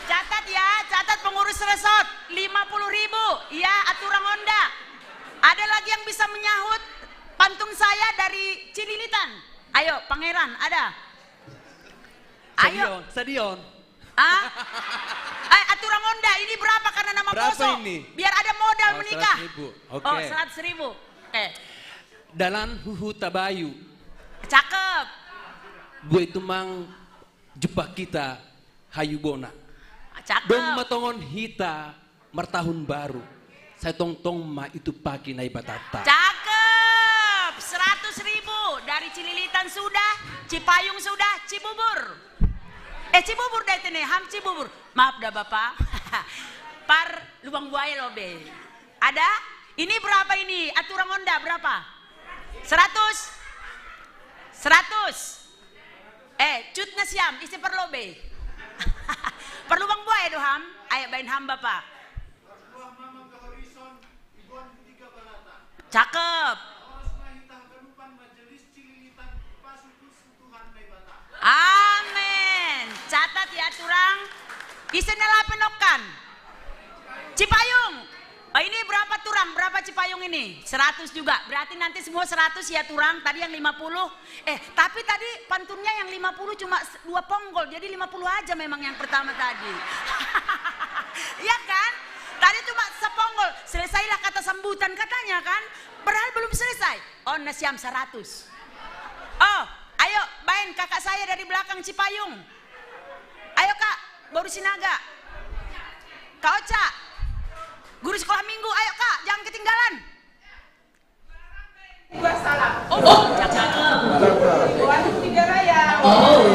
catat ya, catat pengurus resort, lima puluh ribu, ya, aturang onda. Ada lagi yang bisa menyahut pantun dari Cililitan. Ayo, Pangeran, ada? Ayo. Sadion, Sadion. Ah? Eh, aturang onda, ini berapa karena nama Berapa poso? Ini? Biar ada modal Oh, menikah. seratus ribu. Oke. Oh, seratus ribu. Oke. Dalan huhu tabayu. Cakep. Bue tumang jumpa kita hayu bona. Cakep. Dong matongon hita martahun baru. Saya tongtong ma itu pagi nai batata. Cakep. Seratus ribu dari Cililitan sudah, Cipayung sudah, Cibubur. Eh, Cibubur deh ini, ham Cibubur. Maaf dah Bapak. Par Lubang Buaya lobe. Ada? Ini berapa ini? Aturang onda berapa? Seratus? Seratus? Eh, cut na siam, isi perlobe. Perlu bang buaya doham? Ayo bain ham Bapak. Cakep. Amin. Catat ya, turang. Isi na lape nokkan. Cipayung. Oh, ini berapa turang? Berapa Cipayung ini? Seratus juga. Berarti nanti semua seratus ya, turang. Tadi yang lima puluh. Eh, tapi tadi pantunnya yang lima puluh cuma s-, dua ponggol. Jadi lima puluh aja memang yang pertama tadi. Iya kan? Tadi cuma seponggol. Selesailah kata sambutan katanya kan? Padahal belum selesai. Oh, na siam seratus. Oh, ayo, bain kakak saya dari belakang Cipayung. Ayo, Kak, Boru Sinaga. Kak Oca. Guru sekolah minggu, ayo, Kak, jangan ketinggalan. Gua salah. Oh, oh, cakep. Waduh, tiga raya. Oh.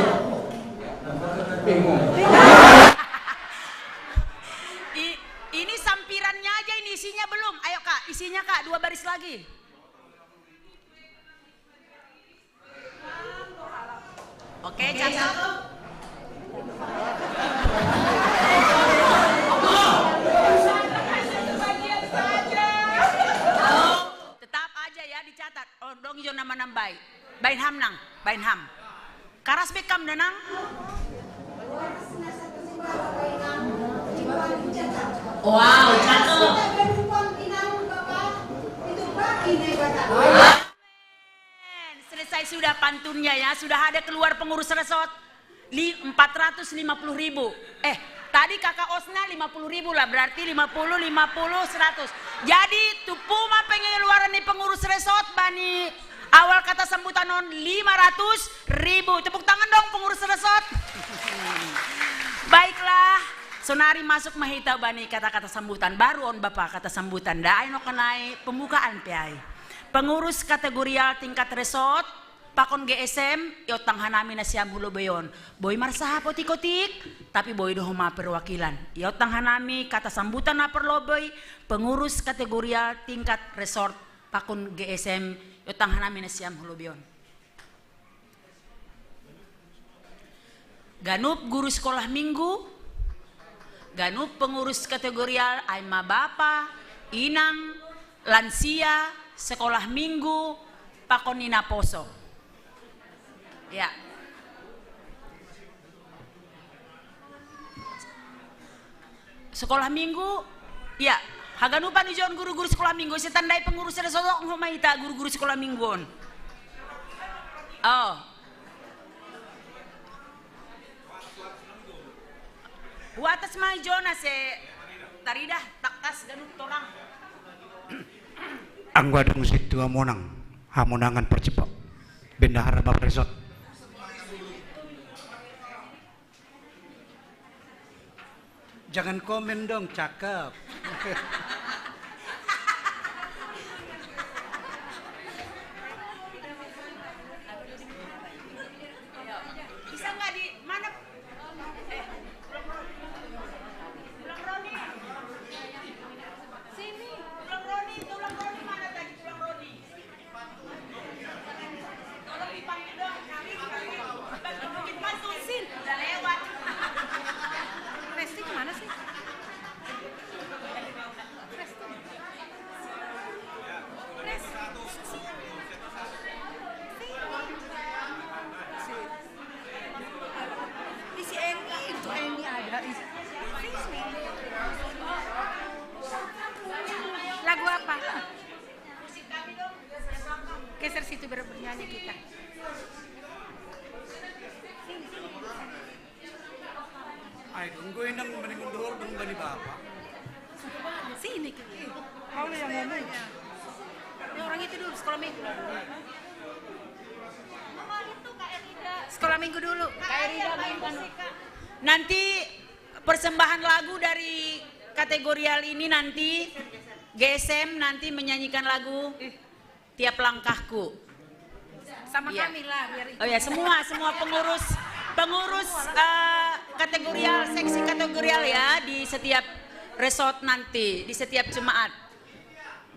I-, ini sampirannya aja, ini isinya belum. Ayo, Kak, isinya, Kak, dua baris lagi. Oke, cakep. Tetap aja ya dicatat. Oh, dong ijo nama nambai. Bain ham nang, bain ham. Karas bekam denang. Wow, cakep. Selesai sudah pantunnya ya, sudah ada keluar pengurus resort. Li-, empat ratus lima puluh ribu. Eh, tadi Kakak Osna lima puluh ribu lah, berarti lima puluh, lima puluh, seratus. Jadi, tu puma pengeluaran ni pengurus resort, bani awal kata sambutan on lima ratus ribu. Tepuk tangan dong pengurus resort. Baiklah, sonari masuk ma hita bani kata-kata sambutan. Baru on Bapak kata sambutan. Daai no kenai pembukaan pe ai. Pengurus kategorial tingkat resort, pakon G S M, i otang hanami na siam hu lobei on. Boi marsahap otik-otik, tapi boi do homa perwakilan. I otang hanami kata sambutan na parlobei, pengurus kategorial tingkat resort, pakon G S M, i otang hanami na siam hu lobei on. Ganup guru sekolah minggu, ganup pengurus kategorial, ai ma bapa, inang, lansia, sekolah minggu, pakon ina poso. Ya. Sekolah minggu, ya. Haganupan ijon guru-guru sekolah minggu, ise tandai pengurus resort on homa ita guru-guru sekolah minggu on. Oh. Huatas ma ijon ase taridah takkas ganup torang. Anggo adong sintua monang, hamonangan parcipa. Bendahara bapa resort. Jangan komen dong, cakep. Bisa nggak di mana? Eh, tulang Roni. Sini, tulang Roni, tulang Roni mana tadi tulang Roni? Tolong dipanggil dong, kami dipanggil. Bagi Bukit Batu, Sin, udah lewat. Resti kemana sih? Itu baru bernyanyi kita. Ayo dong, gue nang mending mundur dong dari bapak. Sini kita. Kau yang ngomong. Ini orang itu dulu sekolah minggu. Sekolah minggu dulu. Kak Erida main musik, Kak. Nanti persembahan lagu dari kategorial ini nanti G S M nanti menyanyikan lagu Tiap Langkahku. Sama Iya. Kami lah biar ikut. Oh ya, semua semua pengurus pengurus eh, kategorial seksi kategorial ya di setiap resort nanti, di setiap jemaat.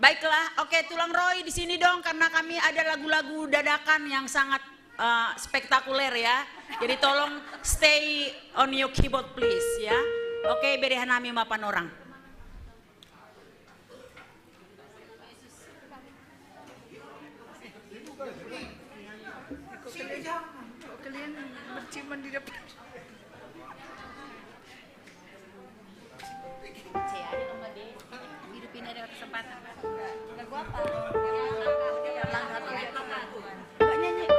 Baiklah, oke Tulang Roy di sini dong karena kami ada lagu-lagu dadakan yang sangat eh, spektakuler ya. Jadi tolong stay on your keyboard please ya. Oke, berehan nami mapan orang. Kalian berciuman di depan. Saya aja dong, Mbak De. Hidup ini ada kesempatan. Lagu apa? Langkah, langkah, langkah. Mbak nyanyi.